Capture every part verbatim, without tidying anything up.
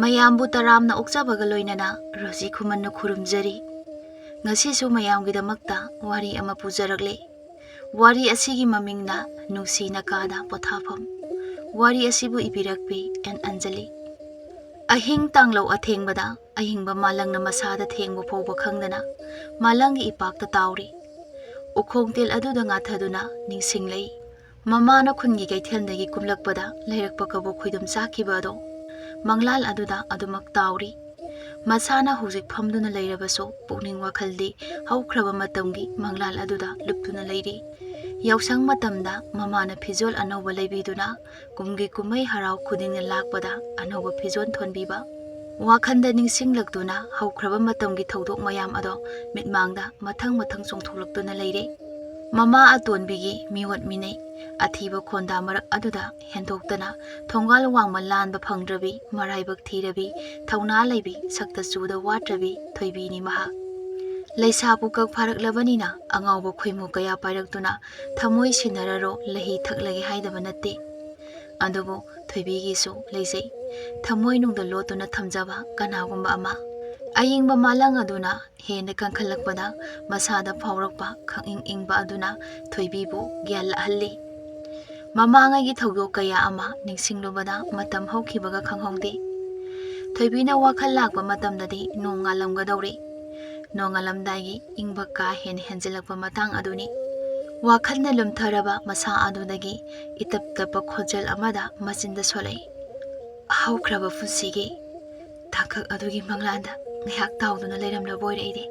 ꯃꯌꯥꯝꯕꯨ ꯇꯔꯥꯝꯅ ꯑꯣꯛꯆꯕꯒ ꯂꯣꯏꯅꯅ ꯔꯣꯖꯤ ꯈꯨꯃꯟꯅ ꯈꯨꯔꯨꯝꯖꯔꯤ꯫ ꯉꯁꯤꯁꯨ ꯃꯌꯥꯝꯒꯤꯗꯃꯛꯇ ꯋꯥꯔꯤ ꯑꯃ ꯄꯨꯖꯔꯛꯂꯦ꯫ ꯋꯥꯔꯤ ꯑꯁꯤꯒꯤ ꯃꯃꯤꯡꯅ ꯅꯨꯡꯁꯤꯅ ꯀꯥꯗ ꯄꯣꯊꯥꯐꯝ꯫ ꯋꯥꯔꯤ ꯑꯁꯤꯕꯨ ꯏꯕꯤꯔꯛꯄꯤ ꯑꯦꯟ ꯑꯟꯖꯂꯤ꯫ ꯑꯍꯤꯡ ꯇꯥꯡꯂꯧ ꯑꯊꯦꯡꯕꯗ ꯑꯍꯤꯡꯕ ꯃꯥꯂꯪꯅ ꯃꯁꯥꯗ ꯊꯦꯡꯕ ꯐꯥꯎꯕ ꯈꯪꯗꯅ ꯃꯥꯂꯪꯒꯤ ꯏꯄꯥꯛꯇ ꯇꯥꯎꯔꯤ꯫ ꯎꯈꯣꯡ ꯇꯦꯜ ꯑꯗꯨꯗ ꯉꯥꯊꯗꯨꯅ ꯅꯤꯡꯁꯤꯡꯂꯛꯏ꯫ ꯃꯃꯥꯅ ꯈꯨꯟꯒꯤ ꯀꯩꯊꯦꯜꯗꯒꯤ ꯀꯨꯝꯂꯛꯄꯗ ꯂꯩꯔꯛꯄ ꯀꯕꯣꯛ ꯈꯣꯏꯗꯨꯝ ꯆꯥꯈꯤꯕ ꯑꯗꯣ ꯃꯪꯂꯥꯜ ꯑꯗꯨꯗ ꯑꯗꯨꯃꯛ ꯇꯥꯎꯔꯤ꯫ ꯃꯁꯥꯅ ꯍꯧꯖꯤꯛ ꯐꯝꯗꯨꯅ ꯂꯩꯔꯕꯁꯨ ꯄꯨꯛꯅꯤꯡ ꯋꯥꯈꯜꯗꯤ ꯍꯧꯈ꯭ꯔꯕ ꯃꯇꯝꯒꯤ ꯃꯪꯂꯥꯜ ꯑꯗꯨꯗ ꯂꯨꯞꯇꯨꯅ ꯂꯩꯔꯤ꯫ ꯌꯥꯎꯁꯪ ꯃꯇꯝꯗ ꯃꯃꯥꯅ ꯐꯤꯖꯣꯜ ꯑꯅꯧꯕ ꯂꯩꯕꯤꯗꯨꯅ ꯀꯨꯝꯒꯤ ꯀꯨꯝꯍꯩ ꯍꯔꯥꯎ ꯈꯨꯗꯤꯡꯅ ꯂꯥꯛꯄꯗ ꯑꯅꯧꯕ ꯐꯤꯖꯣꯜ ꯊꯣꯟꯕꯤꯕ꯫ ꯋꯥꯈꯜꯗ ꯅꯤꯡꯁꯤꯡꯂꯛꯇꯨꯅ ꯍꯧꯈ꯭ꯔꯕ ꯃꯇꯝꯒꯤ ꯊꯧꯗꯣꯛ ꯃꯌꯥꯝ ꯑꯗꯣ ꯃꯤꯠꯃꯥꯡꯗ ꯃꯊꯪ ꯃꯊꯪ ꯆꯣꯡꯊꯣꯛꯂꯛꯇꯨꯅ ꯂꯩꯔꯦ꯫ ꯃꯃꯥ ꯑꯇꯣꯟꯕꯤꯒꯤ ꯃꯤꯑꯣꯠ ꯃꯤꯅꯩ ꯑꯊꯤꯕ ꯈꯣꯟꯗꯥ ꯃꯔꯛ ꯑꯗꯨꯗ ꯍꯦꯟꯗꯣꯛꯇꯅ ꯊꯣꯡꯒꯥꯜ ꯋꯥꯡꯃ ꯂꯥꯟꯕ ꯐꯪꯗ꯭ꯔꯕꯤ, ꯃꯔꯥꯏꯕꯛ ꯊꯤꯔꯕꯤ, ꯊꯧꯅꯥ ꯂꯩꯕꯤ, ꯁꯛꯇ ꯆꯨꯗ ꯋꯥꯠꯇ꯭ꯔꯕꯤ ꯊꯣꯏꯕꯤꯅꯤ ꯃꯍꯥꯛ꯫ ꯂꯩꯁꯥ ꯄꯨꯀꯛ ꯐꯥꯔꯛꯂꯕꯅꯤꯅ ꯑꯉꯥꯎꯕ ꯈꯣꯏꯃꯨ ꯀꯌꯥ ꯄꯥꯏꯔꯛꯇꯨꯅ ꯊꯃꯣꯏ ꯁꯤꯟꯅꯔꯔꯣ, ꯂꯩꯍꯤ ꯊꯛꯂꯒꯦ ꯍꯥꯏꯗꯕ ꯅꯠꯇꯦ꯫ ꯑꯗꯨꯕꯨ ꯊꯣꯏꯕꯤꯒꯤꯁꯨ ꯂꯩꯖꯩ, ꯊꯃꯣꯏꯅꯨꯡꯗ ꯂꯣꯠꯇꯨꯅ ꯊꯝꯖꯕ ꯀꯅꯥꯒꯨꯝꯕ ꯑꯃ꯫ ꯑꯌꯤꯡꯕ ꯃꯥꯂꯪ ꯑꯗꯨꯅ ꯍꯦꯟꯅ ꯀꯟꯈꯠꯂꯛꯄꯗ ꯃꯁꯥꯗ ꯐꯥꯎꯔꯛꯄ ꯈꯪꯏꯪ ꯏꯪꯕ ꯑꯗꯨꯅ ꯊꯣꯏꯕꯤꯕꯨ ꯒ꯭ꯌꯥꯟ ꯂꯥꯛꯍꯜꯂꯤ꯫ ꯃꯃꯥꯡꯉꯩꯒꯤ ꯊꯧꯗꯣꯛ ꯀꯌꯥ ꯑꯃ ꯅꯤꯡꯁꯤꯡꯂꯨꯕꯗ ꯃꯇꯝ ꯍꯧꯈꯤꯕꯒ ꯈꯪꯍꯧꯗꯦ꯫ ꯊꯣꯏꯕꯤꯅ ꯋꯥꯈꯜ ꯂꯥꯛꯄ ꯃꯇꯝꯗꯗꯤ ꯅꯣꯡ ꯉꯥꯜꯂꯝꯒꯗꯧꯔꯦ꯫ ꯅꯣꯡꯉꯥꯜꯂꯝꯗꯥꯏꯒꯤ ꯏꯪꯕ ꯀꯥ ꯍꯦꯟꯅ ꯍꯦꯟꯖꯤꯜꯂꯛꯄ ꯃꯇꯥꯡ ꯑꯗꯨꯅꯤ꯫ ꯋꯥꯈꯜꯅ ꯂꯨꯝꯊꯔꯕ ꯃꯁꯥ ꯑꯗꯨꯗꯒꯤ ꯏꯇꯞ ꯇꯞꯄ ꯈꯣꯟꯖꯦꯜ ꯑꯃꯗ ꯃꯆꯤꯟꯗ ꯁꯣꯜꯂꯛꯏ꯫ ꯍꯧꯈ꯭ꯔꯕ ꯄꯨꯟꯁꯤꯒꯤ ꯇꯥꯡꯀꯛ ꯑꯗꯨꯒꯤ ꯃꯪꯂꯥꯟꯗ ꯉꯥꯏꯍꯥꯛ ꯇꯥꯎꯗꯨꯅ ꯂꯩꯔꯝꯂꯕ ꯑꯣꯏꯔꯦ ꯑꯩꯗꯤ꯫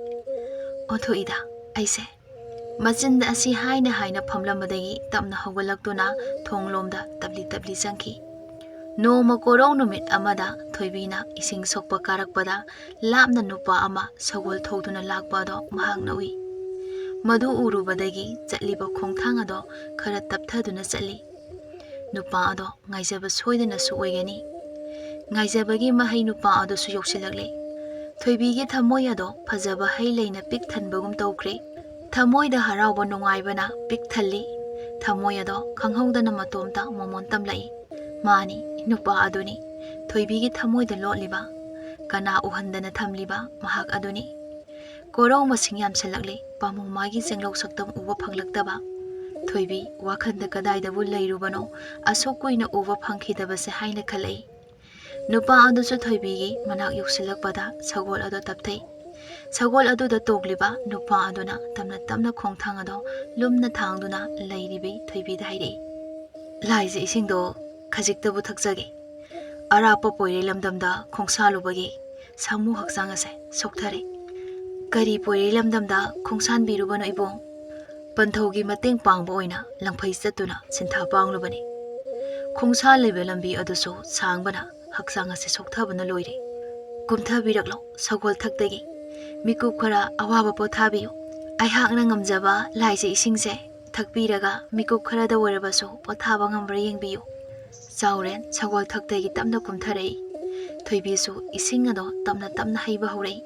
ꯑꯣꯟꯊꯣꯛꯏꯗ ꯑꯩꯁꯦ꯫ ꯃꯆꯤꯟꯗ ꯑꯁꯤ ꯍꯥꯏꯅ ꯍꯥꯏꯅ ꯐꯝꯂꯝꯕꯗꯒꯤ ꯇꯞꯅ ꯍꯧꯒꯠꯂꯛꯇꯨꯅ ꯊꯣꯡꯂꯣꯝꯗ ꯇꯞꯂꯤ ꯇꯞꯂꯤ ꯆꯪꯈꯤ꯫ ꯅꯣꯡꯃ ꯀꯣꯔꯧ ꯅꯨꯃꯤꯠ ꯑꯃꯗ ꯊꯣꯏꯕꯤꯅ ꯏꯁꯤꯡ ꯁꯣꯛꯄ ꯀꯥꯔꯛꯄꯗ ꯂꯥꯞꯅ ꯅꯨꯄꯥ ꯑꯃ ꯁꯒꯣꯜ ꯊꯧꯗꯨꯅ ꯂꯥꯛꯄ ꯑꯗꯣ ꯃꯍꯥꯛꯅ ꯎꯏ꯫ ꯃꯗꯨ ꯎꯔꯨꯕꯗꯒꯤ ꯆꯠꯂꯤꯕ ꯈꯣꯡꯊꯥꯡ ꯑꯗꯣ ꯈꯔ ꯇꯞꯊꯗꯨꯅ ꯆꯠꯂꯤ꯫ ꯅꯨꯄꯥ ꯑꯗꯣ ꯉꯥꯏꯖꯕ ꯁꯣꯏꯗꯅꯁꯨ ꯑꯣꯏꯒꯅꯤ꯫ ꯉꯥꯏꯖꯕꯒꯤ ꯃꯍꯩ ꯅꯨꯄꯥ ꯑꯗꯨꯁꯨ ꯌꯧꯁꯤꯜꯂꯛꯂꯦ꯫ ꯊꯣꯏꯕꯤꯒꯤ ꯊꯃꯣꯏ ꯑꯗꯣ ꯐꯖꯕ ꯍꯩ ꯂꯩꯅ ꯄꯤꯛ ꯊꯟꯕꯒꯨꯝ ꯇꯧꯈ꯭ꯔꯦ꯫ ꯊꯃꯣꯏꯗ ꯍꯔꯥꯎꯕ ꯅꯨꯡꯉꯥꯏꯕꯅ ꯄꯤꯛ ꯊꯜꯂꯤ꯫ ꯊꯃꯣꯏ ꯑꯗꯣ ꯈꯪꯍꯧꯗꯅ ꯃꯇꯣꯝꯇ ꯃꯃꯣꯟ ꯇꯝꯂꯛꯏ꯫ ꯃꯥꯅꯤ, ꯅꯨꯄꯥ ꯑꯗꯨꯅꯤ꯫ ꯊꯣꯏꯕꯤꯒꯤ ꯊꯃꯣꯏꯗ ꯂꯣꯠꯂꯤꯕ, ꯀꯅꯥ ꯎꯍꯟꯗꯅ ꯊꯝꯂꯤꯕ ꯃꯍꯥꯛ ꯑꯗꯨꯅꯤ꯫ ꯀꯣꯔꯧ ꯃꯁꯤꯡ ꯌꯥꯝꯁꯤꯜꯂꯛꯂꯤ, ꯄꯥꯃꯨ ꯃꯥꯒꯤ ꯆꯦꯡꯂꯧ ꯁꯛꯇꯝ ꯎꯕ ꯐꯪꯂꯛꯇꯕ꯫ ꯊꯣꯏꯕꯤ ꯋꯥꯈꯜꯗ ꯀꯗꯥꯏꯗꯕꯨ ꯂꯩꯔꯨꯕꯅꯣ, ꯑꯁꯨꯛ ꯀꯨꯏꯅ ꯎꯕ ꯐꯪꯈꯤꯗꯕꯁꯦ ꯍꯥꯏꯅ ꯈꯜꯂꯛꯏ꯫ ꯅꯨꯄꯥ ꯑꯗꯨꯁꯨ ꯊꯣꯏꯕꯤꯒꯤ ꯃꯅꯥꯛ ꯌꯧꯁꯤꯜꯂꯛꯄꯗ ꯁꯒꯣꯜ ꯑꯗꯨ ꯇꯞꯊꯩ꯫ ꯁꯒꯣꯜ ꯑꯗꯨꯗ ꯇꯣꯡꯂꯤꯕ ꯅꯨꯄꯥ ꯑꯗꯨꯅ ꯇꯞꯅ ꯇꯞꯅ ꯈꯣꯡꯊꯥꯡ ꯑꯗꯣ ꯂꯨꯝꯅ ꯊꯥꯡꯗꯨꯅ ꯂꯩꯔꯤꯕꯤ ꯊꯣꯏꯕꯤꯗ ꯍꯥꯏꯔꯛꯏ, "ꯂꯥꯏꯖ, ꯏꯁꯤꯡꯗꯣ ꯈꯖꯤꯛꯇꯕꯨ ꯊꯛꯆꯒꯦ꯫ ꯑꯔꯥꯞꯄ ꯄꯣꯏꯔꯩ ꯂꯝꯗꯝꯗ ꯈꯣꯡꯁꯥꯜꯂꯨꯕꯒꯤ ꯁꯥꯃꯨ ꯍꯛꯆꯥꯡ ꯑꯁꯦ ꯁꯣꯛꯊꯔꯦ꯫" "ꯀꯔꯤ ꯄꯣꯏꯔꯩ ꯂꯝꯗꯝꯗ ꯈꯣꯡꯁꯥꯟꯕꯤꯔꯨꯕꯅꯣ ꯏꯕꯨꯡ?" "ꯄꯟꯊꯧꯒꯤ ꯃꯇꯦꯡ ꯄꯥꯡꯕ ꯑꯣꯏꯅ ꯂꯪꯐꯩ ꯆꯠꯇꯨꯅ ꯁꯤꯟꯊꯥ ꯄꯥꯡꯂꯨꯕꯅꯤ꯫ ꯈꯣꯡꯁꯥꯜꯂꯤꯕ ꯂꯝꯕꯤ ꯑꯗꯨꯁꯨ ꯁꯥꯡꯕꯅ ꯍꯛꯆꯥꯡ ꯑꯁꯤ ꯁꯣꯛꯊꯕꯅ ꯂꯣꯏꯔꯦ꯫ ꯀꯨꯝꯊꯕꯤꯔꯛꯂꯣ ꯁꯒꯣꯜ ꯊꯛꯇꯒꯤ꯫ ꯃꯤꯀꯨꯞ ꯈꯔ ꯑꯋꯥꯕ ꯄꯣꯊꯥꯕꯤꯌꯨ꯫ ꯑꯩꯍꯥꯛꯅ ꯉꯝꯖꯕ ꯂꯥꯏꯖ ꯏꯁꯤꯡꯁꯦ ꯊꯛꯄꯤꯔꯒ ꯃꯤꯀꯨꯞ ꯈꯔꯗ ꯑꯣꯏꯔꯕꯁꯨ ꯄꯣꯊꯥꯕ ꯉꯝꯕ꯭ꯔꯥ ꯌꯦꯡꯕꯤꯌꯨ꯫" ꯆꯥꯎꯔꯦꯟ ꯁꯒꯣꯜ ꯊꯛꯇꯒꯤ ꯇꯞꯅ ꯀꯨꯝꯊꯔꯛꯏ꯫ ꯊꯣꯏꯕꯤꯁꯨ ꯏꯁꯤꯡ ꯑꯗꯣ ꯇꯞꯅ ꯇꯞꯅ ꯍꯩꯕ ꯍꯧꯔꯛꯏ꯫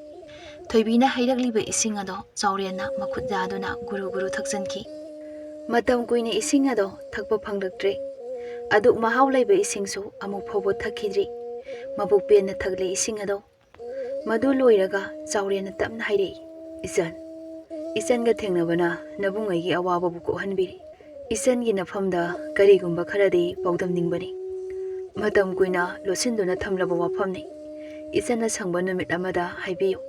ꯊꯣꯏꯕꯤꯅ ꯍꯩꯔꯛꯂꯤꯕ ꯏꯁꯤꯡ ꯑꯗꯣ ꯆꯥꯎꯔꯦꯟꯅ ꯃꯈꯨꯠ ꯌꯥꯗꯨꯅ ꯒꯨꯔꯨ ꯒꯨꯔꯨ ꯊꯛꯆꯟꯈꯤ꯫ ꯃꯇꯝ ꯀꯨꯏꯅ ꯏꯁꯤꯡ ꯑꯗꯣ ꯊꯛꯄ ꯐꯪꯂꯛꯇ꯭ꯔꯦ꯫ ꯑꯗꯨꯛ ꯃꯍꯥꯎ ꯂꯩꯕ ꯏꯁꯤꯡꯁꯨ ꯑꯃꯨꯛ ꯐꯥꯎꯕ ꯊꯛꯈꯤꯗ꯭ꯔꯤ꯫ ꯃꯕꯨꯛ ꯄꯦꯟꯅ ꯊꯛꯂꯦ ꯏꯁꯤꯡ ꯑꯗꯣ꯫ ꯃꯗꯨ ꯂꯣꯏꯔꯒ ꯆꯥꯎꯔꯦꯟꯅ ꯇꯞꯅ ꯍꯥꯏꯔꯛꯏ, "ꯏꯆꯟ, ꯏꯆꯟꯒ ꯊꯦꯡꯅꯕꯅ ꯅꯕꯨꯡ ꯑꯩꯒꯤ ꯑꯋꯥꯕꯕꯨ ꯀꯣꯛꯍꯟꯕꯤꯔꯤ꯫ ꯏꯆꯟꯒꯤ ꯅꯐꯝꯗ ꯀꯔꯤꯒꯨꯝꯕ ꯈꯔꯗꯤ ꯄꯥꯎꯗꯝꯅꯤꯡꯕꯅꯤ꯫ ꯃꯇꯝ ꯀꯨꯏꯅ ꯂꯣꯠꯁꯤꯟꯗꯨꯅ ꯊꯝꯂꯕ ꯋꯥꯐꯝꯅꯤ꯫ ꯏꯆꯟꯅ ꯁꯪꯕ ꯅꯨꯃꯤꯠ ꯑꯃꯗ ꯍꯥꯏꯕꯤꯌꯨ꯫"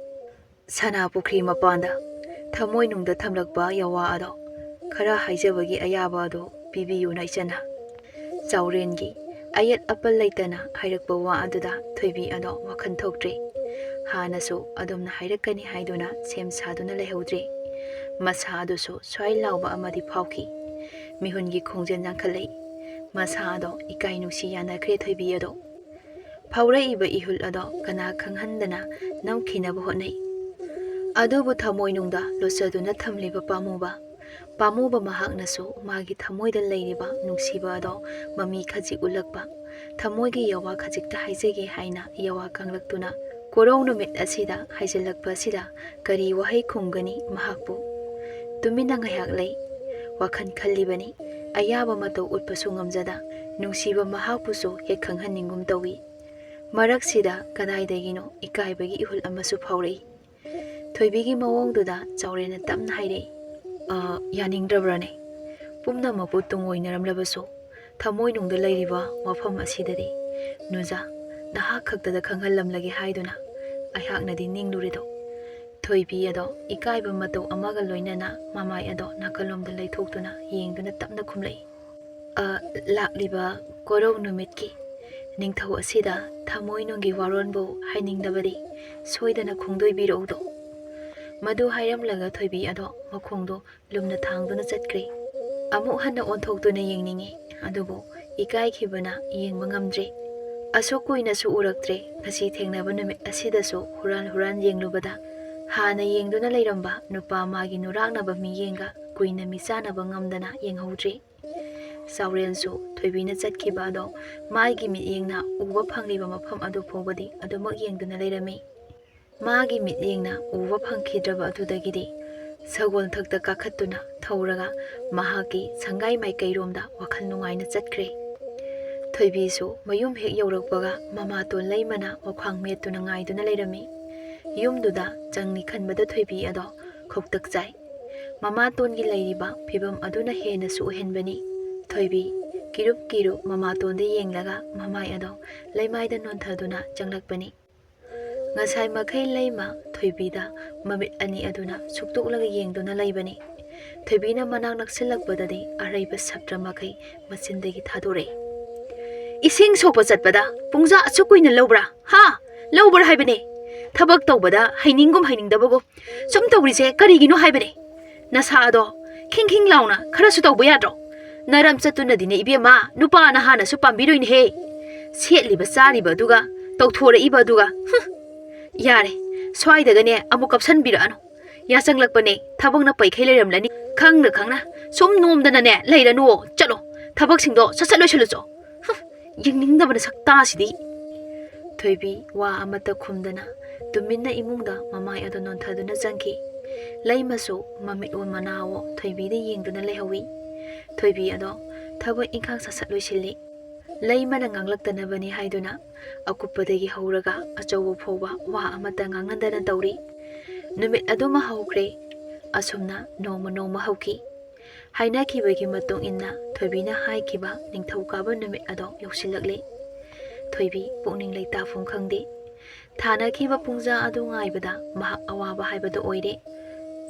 ꯁꯅꯥ ꯄꯨꯈ꯭ꯔꯤ ꯃꯄꯥꯟꯗ ꯊꯃꯣꯏꯅꯨꯡꯗ ꯊꯝꯂꯛꯄ ꯌꯥꯋꯥ ꯑꯗꯣ ꯈꯔ ꯍꯥꯏꯖꯕꯒꯤ ꯑꯌꯥꯕ ꯑꯗꯨ ꯄꯤꯕꯤꯌꯨꯅ ꯏꯆꯟꯅ꯫ ꯆꯥꯎꯔꯦꯟꯒꯤ ꯑꯌꯦꯠ ꯑꯄꯟ ꯂꯩꯇꯅ ꯍꯥꯏꯔꯛꯄ ꯋꯥ ꯑꯗꯨꯗ ꯊꯣꯏꯕꯤ ꯑꯗꯣ ꯋꯥꯈꯜ ꯊꯣꯛꯇ꯭ꯔꯦ꯫ ꯍꯥꯟꯅꯁꯨ ꯑꯗꯨꯝꯅ ꯍꯥꯏꯔꯛꯀꯅꯤ ꯍꯥꯏꯗꯨꯅ ꯁꯦꯝ ꯁꯥꯗꯨꯅ ꯂꯩꯍꯧꯗ꯭ꯔꯦ꯫ ꯃꯁꯥ ꯑꯗꯨꯁꯨ ꯁ꯭ꯋꯥꯏ ꯂꯥꯎꯕ ꯑꯃꯗꯤ ꯐꯥꯎꯈꯤ꯫ ꯃꯤꯍꯨꯟꯒꯤ ꯈꯣꯡꯖꯦꯜ ꯌꯥꯡꯈꯠꯂꯛꯏ꯫ ꯃꯁꯥ ꯑꯗꯣ ꯏꯀꯥꯏ ꯅꯨꯡꯁꯤ ꯌꯥꯅꯈ꯭ꯔꯦ ꯊꯣꯏꯕꯤ ꯑꯗꯣ꯫ ꯐꯥꯎꯔꯛꯏꯕ ꯏꯍꯨꯜ ꯑꯗꯣ ꯀꯅꯥ ꯈꯪꯍꯟꯗꯅ ꯅꯝꯈꯤꯅꯕ ꯍꯣꯠꯅꯩ꯫ ꯑꯗꯨꯕꯨ ꯊꯃꯣꯏꯅꯨꯡꯗ ꯂꯣꯠꯆꯗꯨꯅ ꯊꯝꯂꯤꯕ ꯄꯥꯝꯃꯨꯕ, ꯄꯥꯝꯃꯨꯕ ꯃꯍꯥꯛꯅꯁꯨ ꯃꯥꯒꯤ ꯊꯃꯣꯏꯗ ꯂꯩꯔꯤꯕ ꯅꯨꯡꯁꯤꯕ ꯑꯗꯣ ꯃꯃꯤ ꯈꯖꯤꯛ ꯎꯠꯂꯛꯄ, ꯊꯃꯣꯏꯒꯤ ꯌꯥꯋꯥ ꯈꯖꯤꯛꯇ ꯍꯥꯏꯖꯒꯦ ꯍꯥꯏꯅ ꯌꯥꯋꯥ ꯀꯪꯂꯛꯇꯨꯅ ꯀꯣꯔꯧ ꯅꯨꯃꯤꯠ ꯑꯁꯤꯗ ꯍꯥꯏꯖꯤꯜꯂꯛꯄ ꯑꯁꯤꯗ ꯀꯔꯤ ꯋꯥꯍꯩ ꯈꯨꯝꯒꯅꯤ ꯃꯍꯥꯛꯄꯨ? ꯇꯨꯃꯤꯟꯅ ꯉꯥꯏꯍꯥꯛ ꯂꯩ꯫ ꯋꯥꯈꯜ ꯈꯜꯂꯤꯕꯅꯤ꯫ ꯑꯌꯥꯕ ꯃꯇꯧ ꯎꯠꯄꯁꯨ ꯉꯝꯖꯗ, ꯅꯨꯡꯁꯤꯕ ꯃꯍꯥꯛꯄꯨꯁꯨ ꯍꯦꯛ ꯈꯪꯍꯟꯅꯤꯡꯒꯨꯝ ꯇꯧꯏ꯫ ꯃꯔꯛꯁꯤꯗ ꯀꯗꯥꯏꯗꯒꯤꯅꯣ ꯏꯀꯥꯏꯕꯒꯤ ꯏꯍꯨꯜ ꯑꯃꯁꯨ ꯐꯥꯎꯔꯛꯏ꯫ ꯊꯣꯏꯕꯤꯒꯤ ꯃꯑꯣꯡꯗꯨꯗ ꯆꯥꯎꯔꯦꯟꯅ ꯇꯞꯅ ꯍꯥꯏꯔꯛꯏ, "ꯑ, ꯌꯥꯅꯤꯡꯗ꯭ꯔꯕ꯭ꯔꯅꯦ? ꯄꯨꯝꯅꯃꯛꯄꯨ ꯇꯨꯡꯑꯣꯏꯅꯔꯝꯂꯕꯁꯨ ꯊꯃꯣꯏꯅꯨꯡꯗ ꯂꯩꯔꯤꯕ ꯋꯥꯐꯝ ꯑꯁꯤꯗꯗꯤ ꯅꯨꯖꯥ ꯅꯍꯥꯛ ꯈꯛꯇꯗ ꯈꯪꯍꯜꯂꯝꯂꯒꯦ ꯍꯥꯏꯗꯨꯅ ꯑꯩꯍꯥꯛꯅꯗꯤ ꯅꯤꯡꯂꯨꯔꯦꯗꯣ꯫" ꯊꯣꯏꯕꯤ ꯑꯗꯣ ꯏꯀꯥꯏꯕ ꯃꯇꯧ ꯑꯃꯒ ꯂꯣꯏꯅꯅ ꯃꯃꯥꯏ ꯑꯗꯣ ꯅꯥꯀꯜꯂꯣꯝꯗ ꯂꯩꯊꯣꯛꯇꯨꯅ ꯌꯦꯡꯗꯨꯅ ꯇꯞꯅ ꯈꯨꯝꯂꯛꯏ꯫ "ꯑ, ꯂꯥꯛꯂꯤꯕ ꯀꯣꯔꯧ ꯅꯨꯃꯤꯠꯀꯤ ꯅꯤꯡꯊꯧ ꯑꯁꯤꯗ ꯊꯃꯣꯏꯅꯨꯡꯒꯤ ꯋꯥꯔꯣꯟꯕꯨ ꯍꯥꯏꯅꯤꯡꯗꯕꯗꯤ ꯁꯣꯏꯗꯅ ꯈꯣꯡꯗꯣꯏꯕꯤꯔꯛꯎꯗꯣ꯫" ꯃꯗꯨ ꯍꯥꯏꯔꯝꯂꯒ ꯊꯣꯏꯕꯤ ꯑꯗꯣ ꯃꯈꯣꯡꯗꯣ ꯂꯨꯝꯅ ꯊꯥꯡꯗꯨꯅ ꯆꯠꯈ꯭ꯔꯦ꯫ ꯑꯃꯨꯛ ꯍꯟꯅ ꯑꯣꯟꯊꯣꯛꯇꯨꯅ ꯌꯦꯡꯅꯤꯡꯉꯤ, ꯑꯗꯨꯕꯨ ꯏꯀꯥꯏꯈꯤꯕꯅ ꯌꯦꯡꯕ ꯉꯝꯗ꯭ꯔꯦ꯫ ꯑꯁꯨꯛ ꯀꯨꯏꯅꯁꯨ ꯎꯔꯛꯇ꯭ꯔꯦ, ꯉꯁꯤ ꯊꯦꯡꯅꯕ ꯅꯨꯃꯤꯠ ꯑꯁꯤꯗꯁꯨ ꯍꯨꯔꯥꯟ ꯍꯨꯔꯥꯟ ꯌꯦꯡꯂꯨꯕꯗ ꯍꯥꯟꯅ ꯌꯦꯡꯗꯨꯅ ꯂꯩꯔꯝꯕ ꯅꯨꯄꯥ ꯃꯥꯒꯤ ꯅꯨꯔꯥꯛꯅꯕ ꯃꯤꯠꯌꯦꯡꯒ ꯀꯨꯏꯅ ꯃꯤꯆꯥꯟꯅꯕ ꯉꯝꯗꯅ ꯌꯦꯡꯍꯧꯗ꯭ꯔꯦ꯫ ꯆꯥꯎꯔꯦꯟꯁꯨ ꯊꯣꯏꯕꯤꯅ ꯆꯠꯈꯤꯕ ꯑꯗꯣ ꯃꯥꯒꯤ ꯃꯤꯠꯌꯦꯡꯅ ꯎꯕ ꯐꯪꯂꯤꯕ ꯃꯐꯝ ꯑꯗꯨ ꯐꯥꯎꯕꯗꯤ ꯑꯗꯨꯃꯛ ꯌꯦꯡꯗꯨꯅ ꯂꯩꯔꯝꯃꯤ꯫ ꯃꯥꯒꯤ ꯃꯤꯠꯌꯦꯡꯅ ꯎꯕ ꯐꯪꯈꯤꯗ꯭ꯔꯕ ꯑꯗꯨꯗꯒꯤꯗꯤ ꯁꯒꯣꯜ ꯊꯛꯇ ꯀꯥꯈꯠꯇꯨꯅ ꯊꯧꯔꯒ ꯃꯍꯥꯛꯀꯤ ꯁꯪꯒꯥꯏ ꯃꯥꯏꯀꯩꯔꯣꯝꯗ ꯋꯥꯈꯜ ꯅꯨꯡꯉꯥꯏꯅ ꯆꯠꯈ꯭ꯔꯦ꯫ ꯊꯣꯏꯕꯤꯁꯨ ꯃꯌꯨꯝ ꯍꯦꯛ ꯌꯧꯔꯛꯄꯒ ꯃꯃꯥꯇꯣꯟ ꯂꯩꯃꯅ ꯋꯥꯈ꯭ꯋꯥꯡ ꯃꯦꯠꯇꯨꯅ ꯉꯥꯏꯗꯨꯅ ꯂꯩꯔꯝꯃꯤ꯫ ꯌꯨꯝꯗꯨꯗ ꯆꯪꯅꯤ ꯈꯟꯕꯗ ꯊꯣꯏꯕꯤ ꯑꯗꯣ ꯈꯧꯇꯛ ꯆꯥꯏ꯫ ꯃꯃꯥꯇꯣꯟꯒꯤ ꯂꯩꯔꯤꯕ ꯐꯤꯕꯝ ꯑꯗꯨꯅ ꯍꯦꯟꯅꯁꯨ ꯑꯣꯏꯍꯟꯕꯅꯤ꯫ ꯊꯣꯏꯕꯤ ꯀꯤꯔꯨꯞ ꯀꯤꯔꯨꯞ ꯃꯃꯥꯇꯣꯟꯗ ꯌꯦꯡꯂꯒ ꯃꯃꯥꯏ ꯑꯗꯣ ꯂꯩꯃꯥꯏꯗ ꯅꯣꯟꯊꯗꯨꯅ ꯆꯪꯂꯛꯄꯅꯤ꯫ ꯉꯁꯥꯏ ꯃꯈꯩ ꯂꯩꯃ ꯊꯣꯏꯕꯤꯗ ꯃꯃꯤꯠ ꯑꯅꯤ ꯑꯗꯨꯅ ꯁꯨꯛꯇꯣꯛꯂꯒ ꯌꯦꯡꯗꯨꯅ ꯂꯩꯕꯅꯤ꯫ ꯊꯣꯏꯕꯤꯅ ꯃꯅꯥꯛ ꯅꯛꯁꯤꯜꯂꯛꯄꯗꯗꯤ ꯑꯔꯩꯕ ꯁꯥꯇ꯭ꯔ ꯃꯈꯩ ꯃꯆꯤꯟꯗꯒꯤ ꯊꯥꯗꯣꯔꯛꯏ꯫ "ꯏꯁꯤꯡ ꯁꯣꯛꯄ ꯆꯠꯄꯗ ꯄꯨꯡꯖꯥ ꯑꯁꯨꯛ ꯀꯨꯏꯅ ꯂꯧꯕ꯭ꯔꯥ? ꯍꯥ? ꯂꯧꯕ꯭ꯔꯥ ꯍꯥꯏꯕꯅꯦ? ꯊꯕꯛ ꯇꯧꯕꯗ ꯍꯩꯅꯤꯡꯒꯨꯝ ꯍꯩꯅꯤꯡꯗꯕꯒꯨꯝ ꯁꯨꯝ ꯇꯧꯔꯤꯁꯦ ꯀꯔꯤꯒꯤꯅꯣ ꯍꯥꯏꯕꯅꯦ? ꯅꯁꯥꯗꯣ ꯈꯤꯡ ꯈꯤꯡ ꯂꯥꯎꯅ ꯈꯔꯁꯨ ꯇꯧꯕ ꯌꯥꯗ꯭ꯔꯣ? ꯅꯔꯝ ꯆꯠꯇꯨꯅꯗꯤꯅꯦ ꯏꯕꯦꯝꯃ, ꯅꯨꯄꯥ ꯅꯍꯥꯅꯁꯨ ꯄꯥꯝꯕꯤꯔꯣꯏꯅꯦꯍꯦ꯫ ꯁꯦꯠꯂꯤꯕ ꯆꯥꯔꯤꯕ ꯑꯗꯨꯒ ꯇꯧꯊꯣꯔꯛꯏꯕ ꯑꯗꯨꯒ, ꯍꯨꯝ꯫ ꯌꯥꯔꯦ, ꯁ꯭ꯋꯥꯏꯗꯒꯅꯦ ꯑꯃꯨꯛ ꯀꯞꯁꯟꯕꯤꯔꯛꯑꯅꯨ꯫ ꯌꯥꯆꯪꯂꯛꯄꯅꯦ, ꯊꯕꯛꯅ ꯄꯩꯈꯩ ꯂꯩꯔꯝꯂꯅꯤ꯫ ꯈꯪꯅ ꯈꯪꯅ ꯁꯨꯝ ꯅꯣꯝꯗꯅꯅꯦ ꯂꯩꯔꯅꯨꯋꯣ, ꯆꯠꯂꯣ꯫ ꯊꯕꯛꯁꯤꯡꯗꯣ ꯁꯠ ꯁꯠ ꯂꯣꯏꯁꯜꯂꯨꯆꯣ꯫ ꯍꯨꯝ, ꯌꯦꯡꯅꯤꯡꯗꯕꯅ ꯁꯛꯇꯥꯁꯤꯗꯤ꯫" ꯊꯣꯏꯕꯤ ꯋꯥ ꯑꯃꯠꯇ ꯈꯨꯝꯗꯅ ꯇꯨꯃꯤꯟꯅ ꯏꯃꯨꯡꯗ ꯃꯃꯥꯏ ꯑꯗꯨ ꯅꯣꯟꯊꯗꯨꯅ ꯆꯪꯈꯤ꯫ ꯂꯩꯃꯁꯨ ꯃꯃꯤꯠꯋꯣ ꯃꯅꯥꯋꯣ ꯊꯣꯏꯕꯤꯗ ꯌꯦꯡꯗꯨꯅ ꯂꯩꯍꯧꯏ꯫ ꯊꯣꯏꯕꯤ ꯑꯗꯣ ꯊꯕꯛ ꯏꯪꯈꯥꯡ ꯁꯠ ꯁꯠ ꯂꯣꯏꯁꯤꯜꯂꯤ꯫ ꯂꯩꯃꯅ ꯉꯥꯡꯂꯛꯇꯅꯕꯅꯤ ꯍꯥꯏꯗꯨꯅ ꯑꯀꯨꯞꯄꯗꯒꯤ ꯍꯧꯔꯒ ꯑꯆꯧꯕ ꯐꯥꯎꯕ ꯋꯥ ꯑꯃꯠꯇ ꯉꯥꯡꯍꯟꯗꯅ ꯇꯧꯔꯤ꯫ ꯅꯨꯃꯤꯠ ꯑꯗꯨꯃ ꯍꯧꯈ꯭ꯔꯦ꯫ ꯑꯁꯨꯝꯅ ꯅꯣꯡꯃ ꯅꯣꯡꯃ ꯍꯧꯈꯤ꯫ ꯍꯥꯏꯅꯈꯤꯕꯒꯤ ꯃꯇꯨꯡ ꯏꯟꯅ ꯊꯣꯏꯕꯤꯅ ꯍꯥꯏꯈꯤꯕ ꯅꯤꯡꯊꯧꯀꯥꯕ ꯅꯨꯃꯤꯠ ꯑꯗꯣ ꯌꯧꯁꯤꯜꯂꯛꯂꯦ꯫ ꯊꯣꯏꯕꯤ ꯄꯨꯛꯅꯤꯡ ꯂꯩꯇꯥꯐꯝ ꯈꯪꯗꯦ꯫ ꯊꯥꯅꯈꯤꯕ ꯄꯨꯡꯖꯥ ꯑꯗꯨ ꯉꯥꯏꯕꯗ ꯃꯍꯥꯛ ꯑꯋꯥꯕ ꯍꯥꯏꯕꯗꯨ ꯑꯣꯏꯔꯦ꯫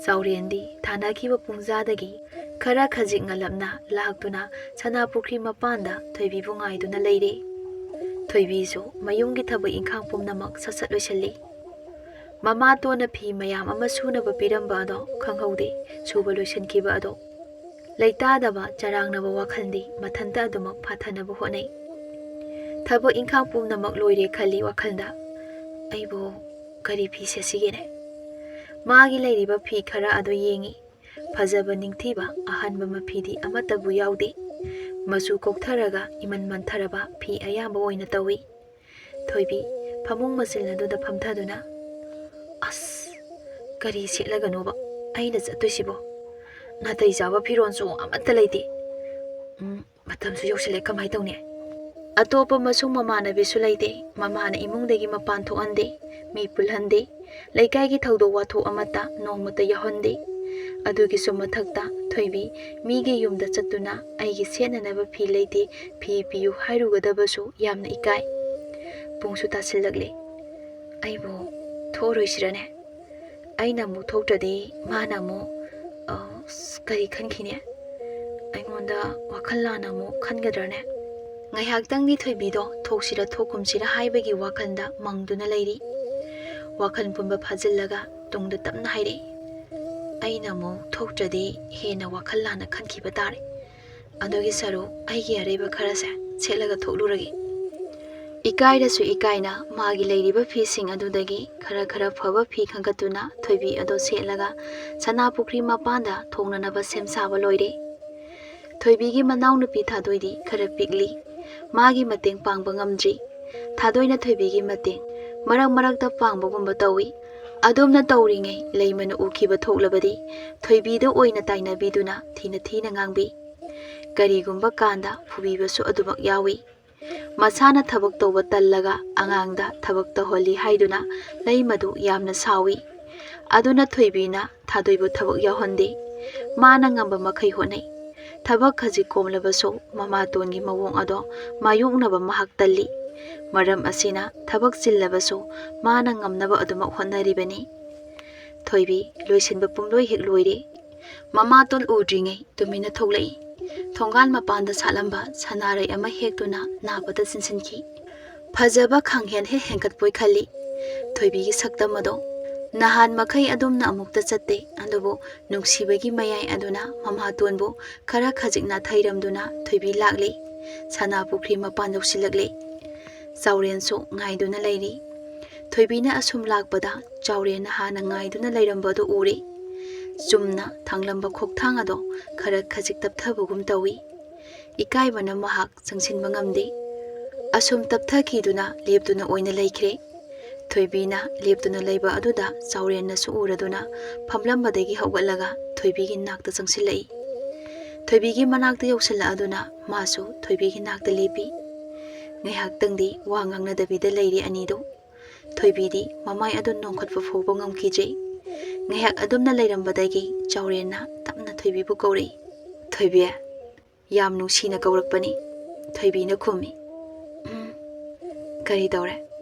ꯆꯥꯎꯔꯦꯟꯗꯤ ꯊꯥꯅꯈꯤꯕ ꯄꯨꯡꯖꯥꯗꯒꯤ ꯈꯔ ꯈꯖꯤꯛ ꯉꯜꯂꯞꯅ ꯂꯥꯛꯇꯨꯅ ꯁꯅꯥꯄꯨꯈ꯭ꯔꯤ ꯃꯄꯥꯟꯗ ꯊꯣꯏꯕꯤꯕꯨ ꯉꯥꯏꯗꯨꯅ ꯂꯩꯔꯦ꯫ ꯊꯣꯏꯕꯤꯁꯨ ꯃꯌꯨꯝꯒꯤ ꯊꯕꯛ ꯏꯪꯈꯥꯡ ꯄꯨꯝꯅꯃꯛ ꯁꯠ ꯁꯠ ꯂꯣꯏꯁꯤꯜꯂꯤ꯫ ꯃꯃꯥꯇꯣꯟꯅ ꯐꯤ ꯃꯌꯥꯝ ꯑꯃ ꯁꯨꯅꯕ ꯄꯤꯔꯝꯕ ꯑꯗꯣ ꯈꯪꯍꯧꯗꯦ ꯁꯨꯕ ꯂꯣꯏꯁꯤꯟꯈꯤꯕ ꯑꯗꯣ꯫ ꯂꯩꯇꯥꯗꯕ ꯆꯔꯥꯡꯅꯕ ꯋꯥꯈꯜꯗꯤ ꯃꯊꯟꯇ ꯑꯗꯨꯃꯛ ꯐꯥꯊꯅꯕ ꯍꯣꯠꯅꯩ꯫ ꯊꯕꯛ ꯏꯪꯈꯥꯡ ꯄꯨꯝꯅꯃꯛ ꯂꯣꯏꯔꯦ ꯈꯜꯂꯤ ꯋꯥꯈꯜꯗ꯫ "ꯑꯩꯕꯨ ꯀꯔꯤ ꯐꯤ ꯁꯦꯠꯁꯤꯒꯦꯅꯦ?" ꯃꯥꯒꯤ ꯂꯩꯔꯤꯕ ꯐꯤ ꯈꯔ ꯑꯗꯨ ꯌꯦꯡꯉꯤ꯫ ꯐꯖꯕ ꯅꯤꯡꯊꯤꯕ ꯑꯍꯟꯕ ꯃꯐꯤꯗꯤ ꯑꯃꯠꯇꯕꯨ ꯌꯥꯎꯗꯦ꯫ ꯃꯆꯨ ꯀꯣꯛꯊꯔꯒ ꯏꯃꯟ ꯃꯟꯊꯔꯕ ꯐꯤ ꯑꯌꯥꯝꯕ ꯑꯣꯏꯅ ꯇꯧꯏ꯫ ꯊꯣꯏꯕꯤ ꯐꯃꯨꯡ ꯃꯆꯤꯜ ꯑꯗꯨꯗ ꯐꯝꯊꯗꯨꯅ, "ꯑꯁ, ꯀꯔꯤ ꯁꯦꯠꯂꯒꯅꯣꯕ ꯑꯩꯅ ꯆꯠꯇꯣꯏꯁꯤꯕꯣ? ꯅꯥꯇꯩ ꯆꯥꯕ ꯐꯤꯔꯣꯜꯁꯨ ꯑꯃꯠꯇ ꯂꯩꯇꯦ꯫ ꯎꯝ, ꯃꯇꯝꯁꯨ ꯌꯧꯁꯤꯜꯂꯦ, ꯀꯃꯥꯏ ꯇꯧꯅꯤ?" ꯑꯇꯣꯞꯄ ꯃꯁꯨꯡ ꯃꯃꯥꯟꯅꯕꯤꯁꯨ ꯂꯩꯇꯦ꯫ ꯃꯃꯥꯅ ꯏꯃꯨꯡꯗꯒꯤ ꯃꯄꯥꯟ ꯊꯣꯛꯍꯟꯗꯦ, ꯃꯤ ꯄꯨꯜꯍꯟꯗꯦ꯫ ꯂꯩꯀꯥꯏꯒꯤ ꯊꯧꯗꯣꯛ ꯋꯥꯊꯣꯛ ꯑꯃꯠꯇ ꯅꯣꯡꯃꯇ ꯌꯥꯎꯍꯟꯗꯦ꯫ ꯑꯗꯨꯒꯤꯁꯨ ꯃꯊꯛꯇ ꯊꯣꯏꯕꯤ ꯃꯤꯒꯤ ꯌꯨꯝꯗ ꯆꯠꯇꯨꯅ ꯑꯩꯒꯤ ꯁꯦꯠꯅꯅꯕ ꯐꯤ ꯂꯩꯇꯦ, ꯐꯤ ꯄꯤꯌꯨ ꯍꯥꯏꯔꯨꯒꯗꯕꯁꯨ ꯌꯥꯝꯅ ꯏꯀꯥꯏ꯫ ꯄꯨꯡꯁꯨ ꯇꯥꯁꯤꯜꯂꯛꯂꯦ꯫ ꯑꯩꯕꯨ ꯊꯣꯛꯑꯔꯣꯏꯁꯤꯔꯅꯦ? ꯑꯩꯅ ꯑꯃꯨꯛ ꯊꯣꯛꯇ꯭ꯔꯗꯤ ꯃꯥꯅ ꯑꯃꯨꯛ, ꯑꯁ, ꯀꯔꯤ ꯈꯟꯈꯤꯅꯤ? ꯑꯩꯉꯣꯟꯗ ꯋꯥꯈꯜ ꯂꯥꯟꯅ ꯑꯃꯨꯛ ꯈꯟꯒꯗ꯭ꯔꯅꯦ? ꯉꯥꯏꯍꯥꯛꯇꯪꯗꯤ ꯊꯣꯏꯕꯤꯗꯣ ꯊꯣꯛꯁꯤꯔ ꯊꯣꯛꯀꯨꯝꯁꯤꯔ ꯍꯥꯏꯕꯒꯤ ꯋꯥꯈꯜꯗ ꯃꯪꯗꯨꯅ ꯂꯩꯔꯤ꯫ ꯋꯥꯈꯜ ꯄꯨꯝꯕ ꯐꯥꯖꯤꯜꯂꯒ ꯇꯨꯡꯗ ꯇꯞꯅ ꯍꯥꯏꯔꯛꯏ, "ꯑꯩꯅ ꯑꯃꯨꯛ ꯊꯣꯛꯇ꯭ꯔꯗꯤ ꯍꯦꯟꯅ ꯋꯥꯈꯜ ꯂꯥꯟꯅ ꯈꯟꯈꯤꯕ ꯇꯥꯔꯦ꯫ ꯑꯗꯨꯒꯤ ꯁꯔꯨꯛ ꯑꯩꯒꯤ ꯑꯔꯩꯕ ꯈꯔꯁꯦ ꯁꯦꯠꯂꯒ ꯊꯣꯛꯂꯨꯔꯒꯦ꯫" ꯏꯀꯥꯏꯔꯁꯨ ꯏꯀꯥꯏꯅ ꯃꯥꯒꯤ ꯂꯩꯔꯤꯕ ꯐꯤꯁꯤꯡ ꯑꯗꯨꯗꯒꯤ ꯈꯔ ꯈꯔ ꯐꯕ ꯐꯤ ꯈꯟꯒꯠꯇꯨꯅ ꯊꯣꯏꯕꯤ ꯑꯗꯣ ꯁꯦꯠꯂꯒ ꯁꯅꯥꯄꯨꯈ꯭ꯔꯤ ꯃꯄꯥꯟꯗ ꯊꯣꯡꯅꯅꯕ ꯁꯦꯝ ꯁꯥꯕ ꯂꯣꯏꯔꯦ꯫ ꯊꯣꯏꯕꯤꯒꯤ ꯃꯅꯥꯎꯅꯨꯄꯤ ꯊꯥꯗꯣꯏꯗꯤ ꯈꯔ ꯄꯤꯛꯂꯤ꯫ ꯃꯥꯒꯤ ꯃꯇꯦꯡ ꯄꯥꯡꯕ ꯉꯝꯗ꯭ꯔꯤ꯫ ꯊꯥꯗꯣꯏꯅ ꯊꯣꯏꯕꯤꯒꯤ ꯃꯇꯦꯡ ꯃꯔꯛ ꯃꯔꯛꯇ ꯄꯥꯡꯕꯒꯨꯝꯕ ꯇꯧꯏ꯫ ꯑꯗꯨꯝꯅ ꯇꯧꯔꯤꯉꯩ ꯂꯩꯃꯅ ꯎꯈꯤꯕ ꯊꯣꯛꯂꯕꯗꯤ ꯊꯣꯏꯕꯤꯗ ꯑꯣꯏꯅ ꯇꯥꯏꯅꯕꯤꯗꯨꯅ ꯊꯤꯅ ꯊꯤꯅ ꯉꯥꯡꯕꯤ꯫ ꯀꯔꯤꯒꯨꯝꯕ ꯀꯥꯟꯗ ꯐꯨꯕꯤꯕꯁꯨ ꯑꯗꯨꯃꯛ ꯌꯥꯎꯏ꯫ ꯃꯁꯥꯅ ꯊꯕꯛ ꯇꯧꯕ ꯇꯜꯂꯒ ꯑꯉꯥꯡꯗ ꯊꯕꯛ ꯇꯧꯍꯜꯂꯤ ꯍꯥꯏꯗꯨꯅ ꯂꯩꯃꯗꯨ ꯌꯥꯝꯅ ꯁꯥꯎꯏ꯫ ꯑꯗꯨꯅ ꯊꯣꯏꯕꯤꯅ ꯊꯥꯗꯣꯏꯕꯨ ꯊꯕꯛ ꯌꯥꯎꯍꯟꯗꯦ꯫ ꯃꯥꯅ ꯉꯝꯕ ꯃꯈꯩ ꯍꯣꯠꯅꯩ꯫ ꯊꯕꯛ ꯈꯖꯤꯛ ꯀꯣꯝꯂꯕꯁꯨ ꯃꯃꯥꯇꯣꯟꯒꯤ ꯃꯑꯣꯡ ꯑꯗꯣ ꯃꯥꯌꯣꯛꯅꯕ ꯃꯍꯥꯛ ꯇꯜꯂꯤ꯫ ꯃꯔꯝ ꯑꯁꯤꯅ ꯊꯕꯛ ꯆꯤꯜꯂꯕꯁꯨ ꯃꯥꯅ ꯉꯝꯅꯕ ꯑꯗꯨꯃꯛ ꯍꯣꯠꯅꯔꯤꯕꯅꯤ꯫ ꯊꯣꯏꯕꯤ ꯂꯣꯏꯁꯤꯟꯕ ꯄꯨꯝꯂꯣꯏ ꯍꯦꯛ ꯂꯣꯏꯔꯦ꯫ ꯃꯃꯥꯇꯣꯟ ꯎꯗ꯭ꯔꯤꯉꯩ ꯇꯨꯃꯤꯟꯅ ꯊꯣꯛꯂꯛꯏ꯫ ꯊꯣꯡꯒꯥꯜ ꯃꯄꯥꯟꯗ ꯁꯥꯠꯂꯝꯕ ꯁꯅꯥꯔꯩ ꯑꯃ ꯍꯦꯛꯇꯨꯅ ꯅꯥꯕꯗ ꯆꯤꯟꯁꯤꯟꯈꯤ꯫ ꯐꯖꯕ ꯈꯪꯍꯦꯟ ꯍꯦꯛ ꯍꯦꯟꯒꯠꯄꯣꯏ ꯈꯜꯂꯤ꯫ ꯊꯣꯏꯕꯤꯒꯤ ꯁꯛꯇꯝ ꯑꯗꯣ ꯅꯍꯥꯟ ꯃꯈꯩ ꯑꯗꯨꯝꯅ ꯑꯃꯨꯛꯇ ꯆꯠꯇꯦ, ꯑꯗꯨꯕꯨ ꯅꯨꯡꯁꯤꯕꯒꯤ ꯃꯌꯥꯏ ꯑꯗꯨꯅ ꯃꯃꯥꯇꯣꯟꯕꯨ ꯈꯔ ꯈꯖꯤꯛ ꯅꯥꯊꯩꯔꯝꯗꯨꯅ ꯊꯣꯏꯕꯤ ꯂꯥꯛꯂꯤ꯫ ꯁꯅꯥ ꯄꯨꯈ꯭ꯔꯤ ꯃꯄꯥꯟ ꯌꯧꯁꯤꯜꯂꯛꯂꯤ꯫ ꯆꯥꯎꯔꯦꯟꯁꯨ ꯉꯥꯏꯗꯨꯅ ꯂꯩꯔꯤ꯫ ꯊꯣꯏꯕꯤꯅ ꯑꯁꯨꯝ ꯂꯥꯛꯄꯗ ꯆꯥꯎꯔꯦꯟꯅ ꯍꯥꯟꯅ ꯉꯥꯏꯗꯨꯅ ꯂꯩꯔꯝꯕꯗꯨ ꯎꯔꯦ꯫ ꯆꯨꯝꯅ ꯊꯥꯡꯂꯝꯕ ꯈꯣꯛꯊꯥꯡ ꯑꯗꯣ ꯈꯔ ꯈꯖꯤꯛ ꯇꯞꯊꯕꯒꯨꯝ ꯇꯧꯏ꯫ ꯏꯀꯥꯏꯕꯅ ꯃꯍꯥꯛ ꯆꯪꯁꯤꯟꯕ ꯉꯝꯗꯦ꯫ ꯑꯁꯨꯝ ꯇꯞꯊꯈꯤꯗꯨꯅ ꯂꯦꯞꯇꯨꯅ ꯑꯣꯏꯅ ꯂꯩꯈ꯭ꯔꯦ꯫ ꯊꯣꯏꯕꯤꯅ ꯂꯦꯞꯇꯨꯅ ꯂꯩꯕ ꯑꯗꯨꯗ ꯆꯥꯎꯔꯦꯟꯅꯁꯨ ꯎꯔꯗꯨꯅ ꯐꯝꯂꯝꯕꯗꯒꯤ ꯍꯧꯒꯠꯂꯒ ꯊꯣꯏꯕꯤꯒꯤ ꯅꯥꯛꯇ ꯆꯪꯁꯤꯜꯂꯛꯏ꯫ ꯊꯣꯏꯕꯤꯒꯤ ꯃꯅꯥꯛꯇ ꯌꯧꯁꯤꯜꯂꯛꯑꯗꯨꯅ ꯃꯥꯁꯨ ꯊꯣꯏꯕꯤꯒꯤ ꯅꯥꯛꯇ ꯂꯦꯞꯄꯤ꯫ ꯉꯥꯏꯍꯥꯛꯇꯪꯗꯤ ꯋꯥ ꯉꯥꯡꯅꯗꯕꯤꯗ ꯂꯩꯔꯤ ꯑꯅꯤꯗꯨ꯫ ꯊꯣꯏꯕꯤꯗꯤ ꯃꯃꯥꯏ ꯑꯗꯨ ꯅꯣꯡꯈꯠꯄ ꯐꯥꯎꯕ ꯉꯝꯈꯤꯗ꯭ꯔꯦ꯫ ꯉꯥꯏꯍꯥꯛ ꯑꯗꯨꯝꯅ ꯂꯩꯔꯝꯕꯗꯒꯤ ꯆꯥꯎꯔꯦꯟꯅ ꯇꯞꯅ ꯊꯣꯏꯕꯤꯕꯨ ꯀꯧꯔꯛꯏ꯫ "ꯊꯣꯏꯕꯤ!" ꯌꯥꯝ ꯅꯨꯡꯁꯤꯅ ꯀꯧꯔꯛꯄꯅꯤ꯫ ꯊꯣꯏꯕꯤꯅ ꯈꯨꯝꯃꯤ꯫ "ꯎꯝ, ꯀꯔꯤ ꯇꯧꯔꯦ?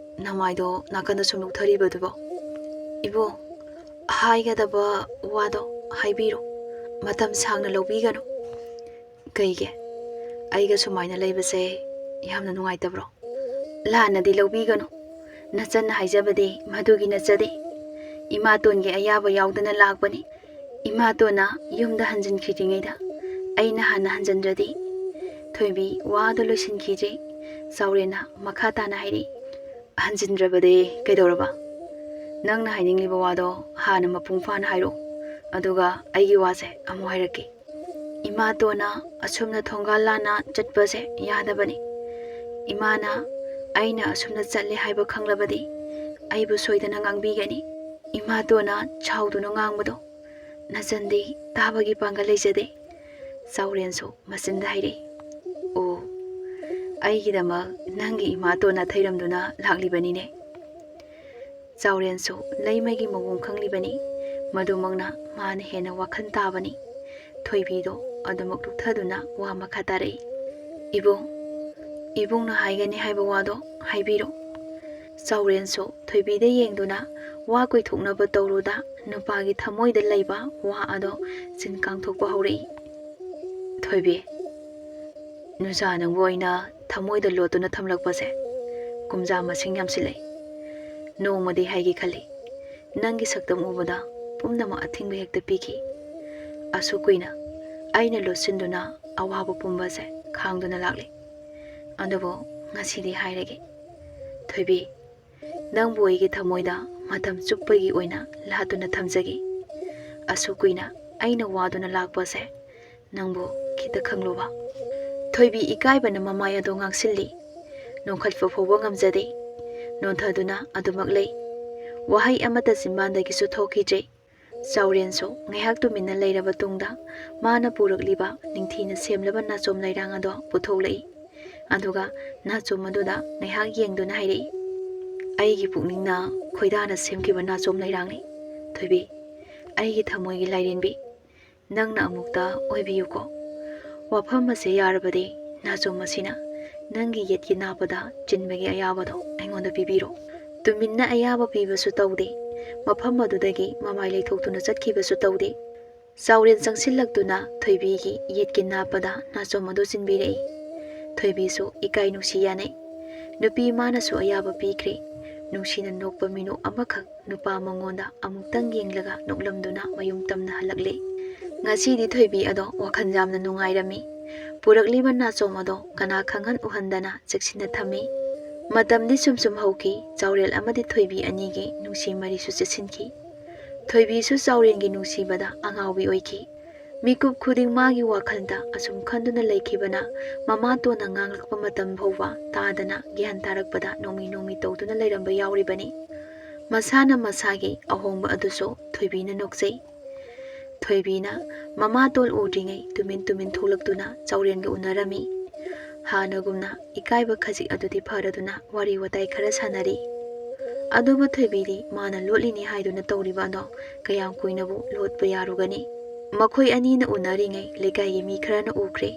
ꯅꯃꯥꯏꯗꯣ ꯅꯥꯀꯟꯗ ꯁꯨꯝ ꯂꯨꯛꯊꯔꯤꯕꯗꯨꯕꯣ?" "ꯏꯕꯣ, ꯍꯥꯏꯒꯗꯕ ꯋꯥꯗꯣ ꯍꯥꯏꯕꯤꯔꯣ꯫ ꯃꯇꯝ ꯁꯥꯡꯅ ꯂꯧꯕꯤꯒꯅꯨ꯫" "ꯀꯩꯒꯤ? ꯑꯩꯒ ꯁꯨꯃꯥꯏꯅ ꯂꯩꯕꯁꯦ ꯌꯥꯝꯅ ꯅꯨꯡꯉꯥꯏꯇꯕ꯭ꯔꯣ?" "ꯂꯥꯟꯅꯗꯤ ꯂꯧꯕꯤꯒꯅꯨ꯫ ꯅꯆꯟꯅ ꯍꯥꯏꯖꯕꯗꯤ ꯃꯗꯨꯒꯤ ꯅꯠꯆꯗꯦ꯫ ꯏꯃꯥꯇꯣꯟꯒꯤ ꯑꯌꯥꯕ ꯌꯥꯎꯗꯅ ꯂꯥꯛꯄꯅꯤ꯫ ꯏꯃꯥꯇꯣꯟꯅ ꯌꯨꯝꯗ ꯍꯟꯖꯤꯟꯈꯤꯗ꯭ꯔꯤꯉꯩꯗ ꯑꯩꯅ ꯍꯥꯟꯅ ꯍꯟꯖꯤꯟꯗ꯭ꯔꯗꯤ꯫" ꯊꯣꯏꯕꯤ ꯋꯥꯗꯨ ꯂꯣꯏꯁꯤꯟꯈꯤꯗ꯭ꯔꯤ꯫ ꯆꯥꯎꯔꯦꯟꯅ ꯃꯈꯥ ꯇꯥꯅ ꯍꯥꯏꯔꯛꯏ꯫ "ꯍꯟꯖꯤꯟꯗ꯭ꯔꯕꯗꯤ ꯀꯩꯗꯧꯔꯕ? ꯅꯪꯅ ꯍꯥꯏꯅꯤꯡꯂꯤꯕ ꯋꯥꯗꯣ ꯍꯥꯟꯅ ꯃꯄꯨꯡ ꯐꯥꯅ ꯍꯥꯏꯔꯛꯎ, ꯑꯗꯨꯒ ꯑꯩꯒꯤ ꯋꯥꯁꯦ ꯑꯃꯨꯛ ꯍꯥꯏꯔꯛꯀꯦ꯫" "ꯏꯃꯥꯇꯣꯟꯅ ꯑꯁꯨꯝꯅ ꯊꯣꯡꯒꯥꯜ ꯂꯥꯟꯅ ꯆꯠꯄꯁꯦ ꯌꯥꯗꯕꯅꯤ꯫ ꯏꯃꯥꯅ ꯑꯩꯅ ꯑꯁꯨꯝꯅ ꯆꯠꯂꯦ ꯍꯥꯏꯕ ꯈꯪꯂꯕꯗꯤ ꯑꯩꯕꯨ ꯁꯣꯏꯗꯅ ꯉꯥꯡꯕꯤꯒꯅꯤ꯫ ꯏꯃꯥꯇꯣꯟꯅ ꯁꯥꯎꯗꯨꯅ ꯉꯥꯡꯕꯗꯣ ꯅꯆꯟꯗꯤ ꯇꯥꯕꯒꯤ ꯄꯥꯡꯒꯜ ꯂꯩꯖꯗꯦ꯫" ꯆꯥꯎꯔꯦꯟꯁꯨ ꯃꯆꯤꯟꯗ ꯍꯥꯏꯔꯛꯏ꯫ "ꯑꯣ, ꯑꯩꯒꯤꯗꯃꯛ ꯅꯪꯒꯤ ꯏꯃꯥꯇꯣꯟ ꯅꯥꯊꯩꯔꯝꯗꯨꯅ ꯂꯥꯛꯂꯤꯕꯅꯤꯅꯦ꯫ ꯆꯥꯎꯔꯦꯟꯁꯨ ꯂꯩꯃꯒꯤ ꯃꯑꯣꯡ ꯈꯪꯂꯤꯕꯅꯤ꯫ ꯃꯗꯨꯃꯛꯅ ꯃꯥꯅ ꯍꯦꯟꯅ ꯋꯥꯈꯜ ꯇꯥꯕꯅꯤ꯫ ꯊꯣꯏꯕꯤꯗꯣ ꯑꯗꯨꯃꯛ ꯂꯨꯞꯊꯗꯨꯅ ꯋꯥ ꯃꯈꯥ ꯇꯥꯔꯛꯏ꯫ "ꯏꯕꯨꯡ, ꯏꯕꯨꯡꯅ ꯍꯥꯏꯒꯅꯤ ꯍꯥꯏꯕ ꯋꯥꯗꯣ ꯍꯥꯏꯕꯤꯔꯣ꯫" ꯆꯥꯎꯔꯦꯟꯁꯨ ꯊꯣꯏꯕꯤꯗ ꯌꯦꯡꯗꯨꯅ ꯋꯥ ꯀꯣꯏꯊꯣꯛꯅꯕ ꯇꯧꯔꯨꯗ ꯅꯨꯄꯥꯒꯤ ꯊꯃꯣꯏꯗ ꯂꯩꯕ ꯋꯥ ꯑꯗꯣ ꯆꯤꯟ ꯀꯥꯡꯊꯣꯛꯄ ꯍꯧꯔꯛꯏ꯫ "ꯊꯣꯏꯕꯤ, ꯅꯨꯆꯥ ꯅꯪꯕꯨ ꯑꯩꯅ ꯊꯃꯣꯏꯗ ꯂꯣꯠꯇꯨꯅ ꯊꯝꯂꯛꯄꯁꯦ ꯀꯨꯝꯖꯥ ꯃꯁꯤꯡ ꯌꯥꯝꯁꯤꯜꯂꯛꯏ꯫ ꯅꯣꯡꯃꯗꯤ ꯍꯥꯏꯒꯦ ꯈꯜꯂꯤ, ꯅꯪꯒꯤ ꯁꯛꯇꯝ ꯎꯕꯗ ꯄꯨꯝꯅꯃꯛ ꯑꯊꯤꯡꯕ ꯍꯦꯛꯇ ꯄꯤꯈꯤ꯫ ꯑꯁꯨꯛ ꯀꯨꯏꯅ ꯑꯩꯅ ꯂꯣꯠꯁꯤꯟꯗꯨꯅ ꯑꯋꯥꯕ ꯄꯨꯝꯕꯁꯦ ꯈꯥꯡꯗꯨꯅ ꯂꯥꯛꯂꯤ꯫ ꯑꯗꯨꯕꯨ ꯉꯁꯤꯗꯤ ꯍꯥꯏꯔꯒꯦ꯫ ꯊꯣꯏꯕꯤ, ꯅꯪꯕꯨ ꯑꯩꯒꯤ ꯊꯃꯣꯏꯗ ꯃꯇꯝ ꯆꯨꯞꯄꯒꯤ ꯑꯣꯏꯅ ꯂꯥꯠꯇꯨꯅ ꯊꯝꯖꯒꯦ꯫ ꯑꯁꯨꯛ ꯀꯨꯏꯅ ꯑꯩꯅ ꯋꯥꯗꯨꯅ ꯂꯥꯛꯄꯁꯦ ꯅꯪꯕꯨ ꯈꯤꯇ ꯈꯪꯂꯨꯕ꯫" ꯊꯣꯏꯕꯤ ꯏꯀꯥꯏꯕꯅ ꯃꯃꯥꯏ ꯑꯗꯨ ꯉꯥꯡꯁꯤꯜꯂꯤ꯫ ꯅꯣꯡꯈꯠꯄ ꯐꯥꯎꯕ ꯉꯝꯖꯗꯦ꯫ ꯅꯣꯟꯊꯗꯨꯅ ꯑꯗꯨꯃꯛ ꯂꯩ꯫ ꯋꯥꯍꯩ ꯑꯃꯠꯇ ꯆꯤꯟꯕꯥꯟꯗꯒꯤꯁꯨ ꯊꯣꯛꯈꯤꯗ꯭ꯔꯦ꯫ ꯆꯥꯎꯔꯦꯟꯁꯨ ꯉꯥꯏꯍꯥꯛ ꯇꯨꯃꯤꯟꯅ ꯂꯩꯔꯕ ꯇꯨꯡꯗ ꯃꯥꯅ ꯄꯨꯔꯛꯂꯤꯕ ꯅꯤꯡꯊꯤꯅ ꯁꯦꯝꯂꯕ ꯅꯥꯆꯣꯝ ꯂꯩꯔꯥꯡ ꯑꯗꯣ ꯄꯨꯊꯣꯛꯂꯛꯏ꯫ ꯑꯗꯨꯒ ꯅꯥꯆꯣꯝ ꯑꯗꯨꯗ ꯉꯥꯏꯍꯥꯛ ꯌꯦꯡꯗꯨꯅ ꯍꯥꯏꯔꯛꯏ, "ꯑꯩꯒꯤ ꯄꯨꯛꯅꯤꯡꯅ ꯈꯣꯏꯗꯥꯅ ꯁꯦꯝꯈꯤꯕ ꯅꯥꯆꯣꯝ ꯂꯩꯔꯥꯡꯅꯤ꯫ ꯊꯣꯏꯕꯤ, ꯑꯩꯒꯤ ꯊꯃꯣꯏꯒꯤ ꯂꯥꯏꯔꯦꯟꯕꯤ, ꯅꯪꯅ ꯑꯃꯨꯛꯇ ꯑꯣꯏꯕꯤꯌꯨꯀꯣ꯫ ꯋꯥꯐꯝ ꯑꯁꯦ ꯌꯥꯔꯕꯗꯤ ꯅꯥꯆꯣꯝ ꯑꯁꯤꯅ ꯅꯪꯒꯤ ꯌꯦꯠꯀꯤ ꯅꯥꯞꯄꯗ ꯆꯤꯟꯕꯒꯤ ꯑꯌꯥꯕꯗꯣ ꯑꯩꯉꯣꯟꯗ ꯄꯤꯕꯤꯔꯣ꯫" ꯇꯨꯃꯤꯟꯅ ꯑꯌꯥꯕ ꯄꯤꯕꯁꯨ ꯇꯧꯗꯦ꯫ ꯃꯐꯝ ꯑꯗꯨꯗꯒꯤ ꯃꯃꯥꯏ ꯂꯩꯊꯣꯛꯇꯨꯅ ꯆꯠꯈꯤꯕꯁꯨ ꯇꯧꯗꯦ꯫ ꯆꯥꯎꯔꯦꯟ ꯆꯪꯁꯤꯜꯂꯛꯇꯨꯅ ꯊꯣꯏꯕꯤꯒꯤ ꯌꯦꯠꯀꯤ ꯅꯥꯞꯄꯗ ꯅꯥꯆꯣꯝ ꯑꯗꯨ ꯆꯤꯟꯕꯤꯔꯛꯏ꯫ ꯊꯣꯏꯕꯤꯁꯨ ꯏꯀꯥꯏ ꯅꯨꯡꯁꯤ ꯌꯥꯅꯩ꯫ ꯅꯨꯄꯤ ꯃꯥꯅꯁꯨ ꯑꯌꯥꯕ ꯄꯤꯈ꯭ꯔꯦ꯫ ꯅꯨꯡꯁꯤꯅ ꯅꯣꯛꯄ ꯃꯤꯅꯣꯛ ꯑꯃꯈꯛ ꯅꯨꯄꯥ ꯃꯉꯣꯟꯗ ꯑꯃꯨꯛꯇꯪ ꯌꯦꯡꯂꯒ ꯅꯣꯛꯂꯝꯗꯨꯅ ꯃꯌꯨꯝ ꯇꯝꯅ ꯍꯜꯂꯛꯂꯦ꯫ ꯉꯁꯤꯗꯤ ꯊꯣꯏꯕꯤ ꯑꯗꯣ ꯋꯥꯈꯜ ꯌꯥꯝꯅ ꯅꯨꯡꯉꯥꯏꯔꯝꯃꯤ꯫ ꯄꯨꯔꯛꯂꯤꯕ ꯅꯥꯆꯣꯝ ꯑꯗꯣ ꯀꯅꯥ ꯈꯪꯍꯟ ꯎꯍꯟꯗꯅ ꯆꯦꯛꯁꯤꯟꯅ ꯊꯝꯃꯤ꯫ ꯃꯇꯝꯗꯤ ꯁꯨꯝ ꯁꯨꯝ ꯍꯧꯈꯤ꯫ ꯆꯥꯎꯔꯦꯜ ꯑꯃꯗꯤ ꯊꯣꯏꯕꯤ ꯑꯅꯤꯒꯤ ꯅꯨꯡꯁꯤ ꯃꯔꯤꯁꯨ ꯆꯦꯠꯁꯤꯟꯈꯤ꯫ ꯊꯣꯏꯕꯤꯁꯨ ꯆꯥꯎꯔꯦꯟꯒꯤ ꯅꯨꯡꯁꯤꯕꯗ ꯑꯉꯥꯎꯕꯤ ꯑꯣꯏꯈꯤ꯫ ꯃꯤꯀꯨꯞ ꯈꯨꯗꯤꯡ ꯃꯥꯒꯤ ꯋꯥꯈꯜꯗ ꯑꯁꯨꯝ ꯈꯟꯗꯨꯅ ꯂꯩꯈꯤꯕꯅ ꯃꯃꯥꯇꯣꯟꯅ ꯉꯥꯡꯂꯛꯄ ꯃꯇꯝ ꯐꯥꯎꯕ ꯇꯥꯗꯅ ꯒ꯭ꯌꯥꯟ ꯇꯥꯔꯛꯄꯗ ꯅꯣꯡꯃꯤ ꯅꯣꯡꯃꯤ ꯇꯧꯗꯨꯅ ꯂꯩꯔꯝꯕ ꯌꯥꯎꯔꯤꯕꯅꯤ꯫ ꯃꯁꯥꯅ ꯃꯁꯥꯒꯤ ꯑꯍꯣꯡꯕ ꯑꯗꯨꯁꯨ ꯊꯣꯏꯕꯤꯅ ꯅꯣꯛꯆꯩ꯫ ꯊꯣꯏꯕꯤꯅ ꯃꯃꯥꯇꯣꯟ ꯎꯗ꯭ꯔꯤꯉꯩ ꯇꯨꯃꯤꯟ ꯇꯨꯃꯤꯟ ꯊꯣꯛꯂꯛꯇꯨꯅ ꯆꯥꯎꯔꯦꯟꯒ ꯎꯅꯔꯝꯃꯤ꯫ ꯍꯥꯟꯅꯒꯨꯝꯅ ꯏꯀꯥꯏꯕ ꯈꯖꯤꯛ ꯑꯗꯨꯗꯤ ꯐꯔꯗꯨꯅ ꯋꯥꯔꯤ ꯋꯥꯇꯥꯏ ꯈꯔ ꯁꯥꯟꯅꯔꯤ꯫ ꯑꯗꯨꯕꯨ ꯊꯣꯏꯕꯤꯗꯤ ꯃꯥꯅ ꯂꯣꯠꯂꯤꯅꯤ ꯍꯥꯏꯗꯨꯅ ꯇꯧꯔꯤꯕ ꯑꯗꯣ ꯀꯌꯥꯝ ꯀꯨꯏꯅꯕꯨ ꯂꯣꯠꯄ ꯌꯥꯔꯨꯒꯅꯤ? ꯃꯈꯣꯏ ꯑꯅꯤꯅ ꯎꯅꯔꯤꯉꯩ ꯂꯩꯀꯥꯏꯒꯤ ꯃꯤ ꯈꯔꯅ ꯎꯈ꯭ꯔꯦ꯫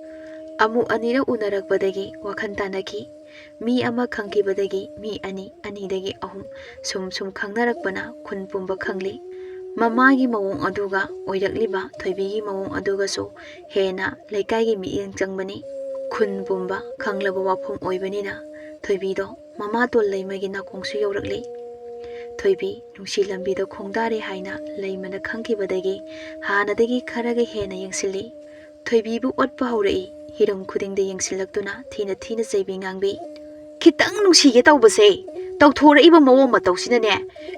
ꯑꯃꯨꯛ ꯑꯅꯤꯔꯛ ꯎꯅꯔꯛꯄꯗꯒꯤ ꯋꯥꯈꯜ ꯇꯥꯅꯈꯤ꯫ ꯃꯤ ꯑꯃ ꯈꯪꯈꯤꯕꯗꯒꯤ ꯃꯤ ꯑꯅꯤ, ꯑꯅꯤꯗꯒꯤ ꯑꯍꯨꯝ, ꯁꯨꯝ ꯁꯨꯝ ꯈꯪꯅꯔꯛꯄꯅ ꯈꯨꯟ ꯄꯨꯝꯕ ꯈꯪꯂꯤ꯫ ꯃꯃꯥꯒꯤ ꯃꯑꯣꯡ ꯑꯗꯨꯒ ꯑꯣꯏꯔꯛꯂꯤꯕ ꯊꯣꯏꯕꯤꯒꯤ ꯃꯑꯣꯡ ꯑꯗꯨꯒꯁꯨ ꯍꯦꯟꯅ ꯂꯩꯀꯥꯏꯒꯤ ꯃꯤꯠꯌꯦꯡ ꯆꯪꯕꯅꯤ꯫ ꯈꯨꯟ ꯄꯨꯝꯕ ꯈꯪꯂꯕ ꯋꯥꯐꯝ ꯑꯣꯏꯕꯅꯤꯅ ꯊꯣꯏꯕꯤꯗꯣ ꯃꯃꯥꯇꯣꯟ ꯂꯩꯃꯒꯤ ꯅꯥꯀꯣꯡꯁꯨ ꯌꯧꯔꯛꯂꯤ꯫ ꯊꯣꯏꯕꯤ ꯅꯨꯡꯁꯤ ꯂꯝꯕꯤꯗ ꯈꯣꯡꯗꯥꯔꯦ ꯍꯥꯏꯅ ꯂꯩꯃꯅ ꯈꯪꯈꯤꯕꯗꯒꯤ ꯍꯥꯟꯅꯗꯒꯤ ꯈꯔꯒ ꯍꯦꯟꯅ ꯌꯦꯡꯁꯤꯜꯂꯤ꯫ ꯊꯣꯏꯕꯤꯕꯨ ꯑꯣꯠꯄ ꯍꯧꯔꯛꯏ꯫ ꯍꯤꯔꯝ ꯈꯨꯗꯤꯡꯗ ꯌꯦꯡꯁꯤꯜꯂꯛꯇꯨꯅ ꯊꯤꯅ ꯊꯤꯅ ꯆꯩꯕꯤ ꯉꯥꯡꯕꯤ꯫ "ꯈꯤꯇꯪ ꯅꯨꯡꯁꯤꯒꯦ ꯇꯧꯕꯁꯦ, ꯇꯧꯊꯣꯔꯛꯏꯕ ꯃꯑꯣꯡ ꯃꯇꯧꯁꯤꯅꯅꯦ,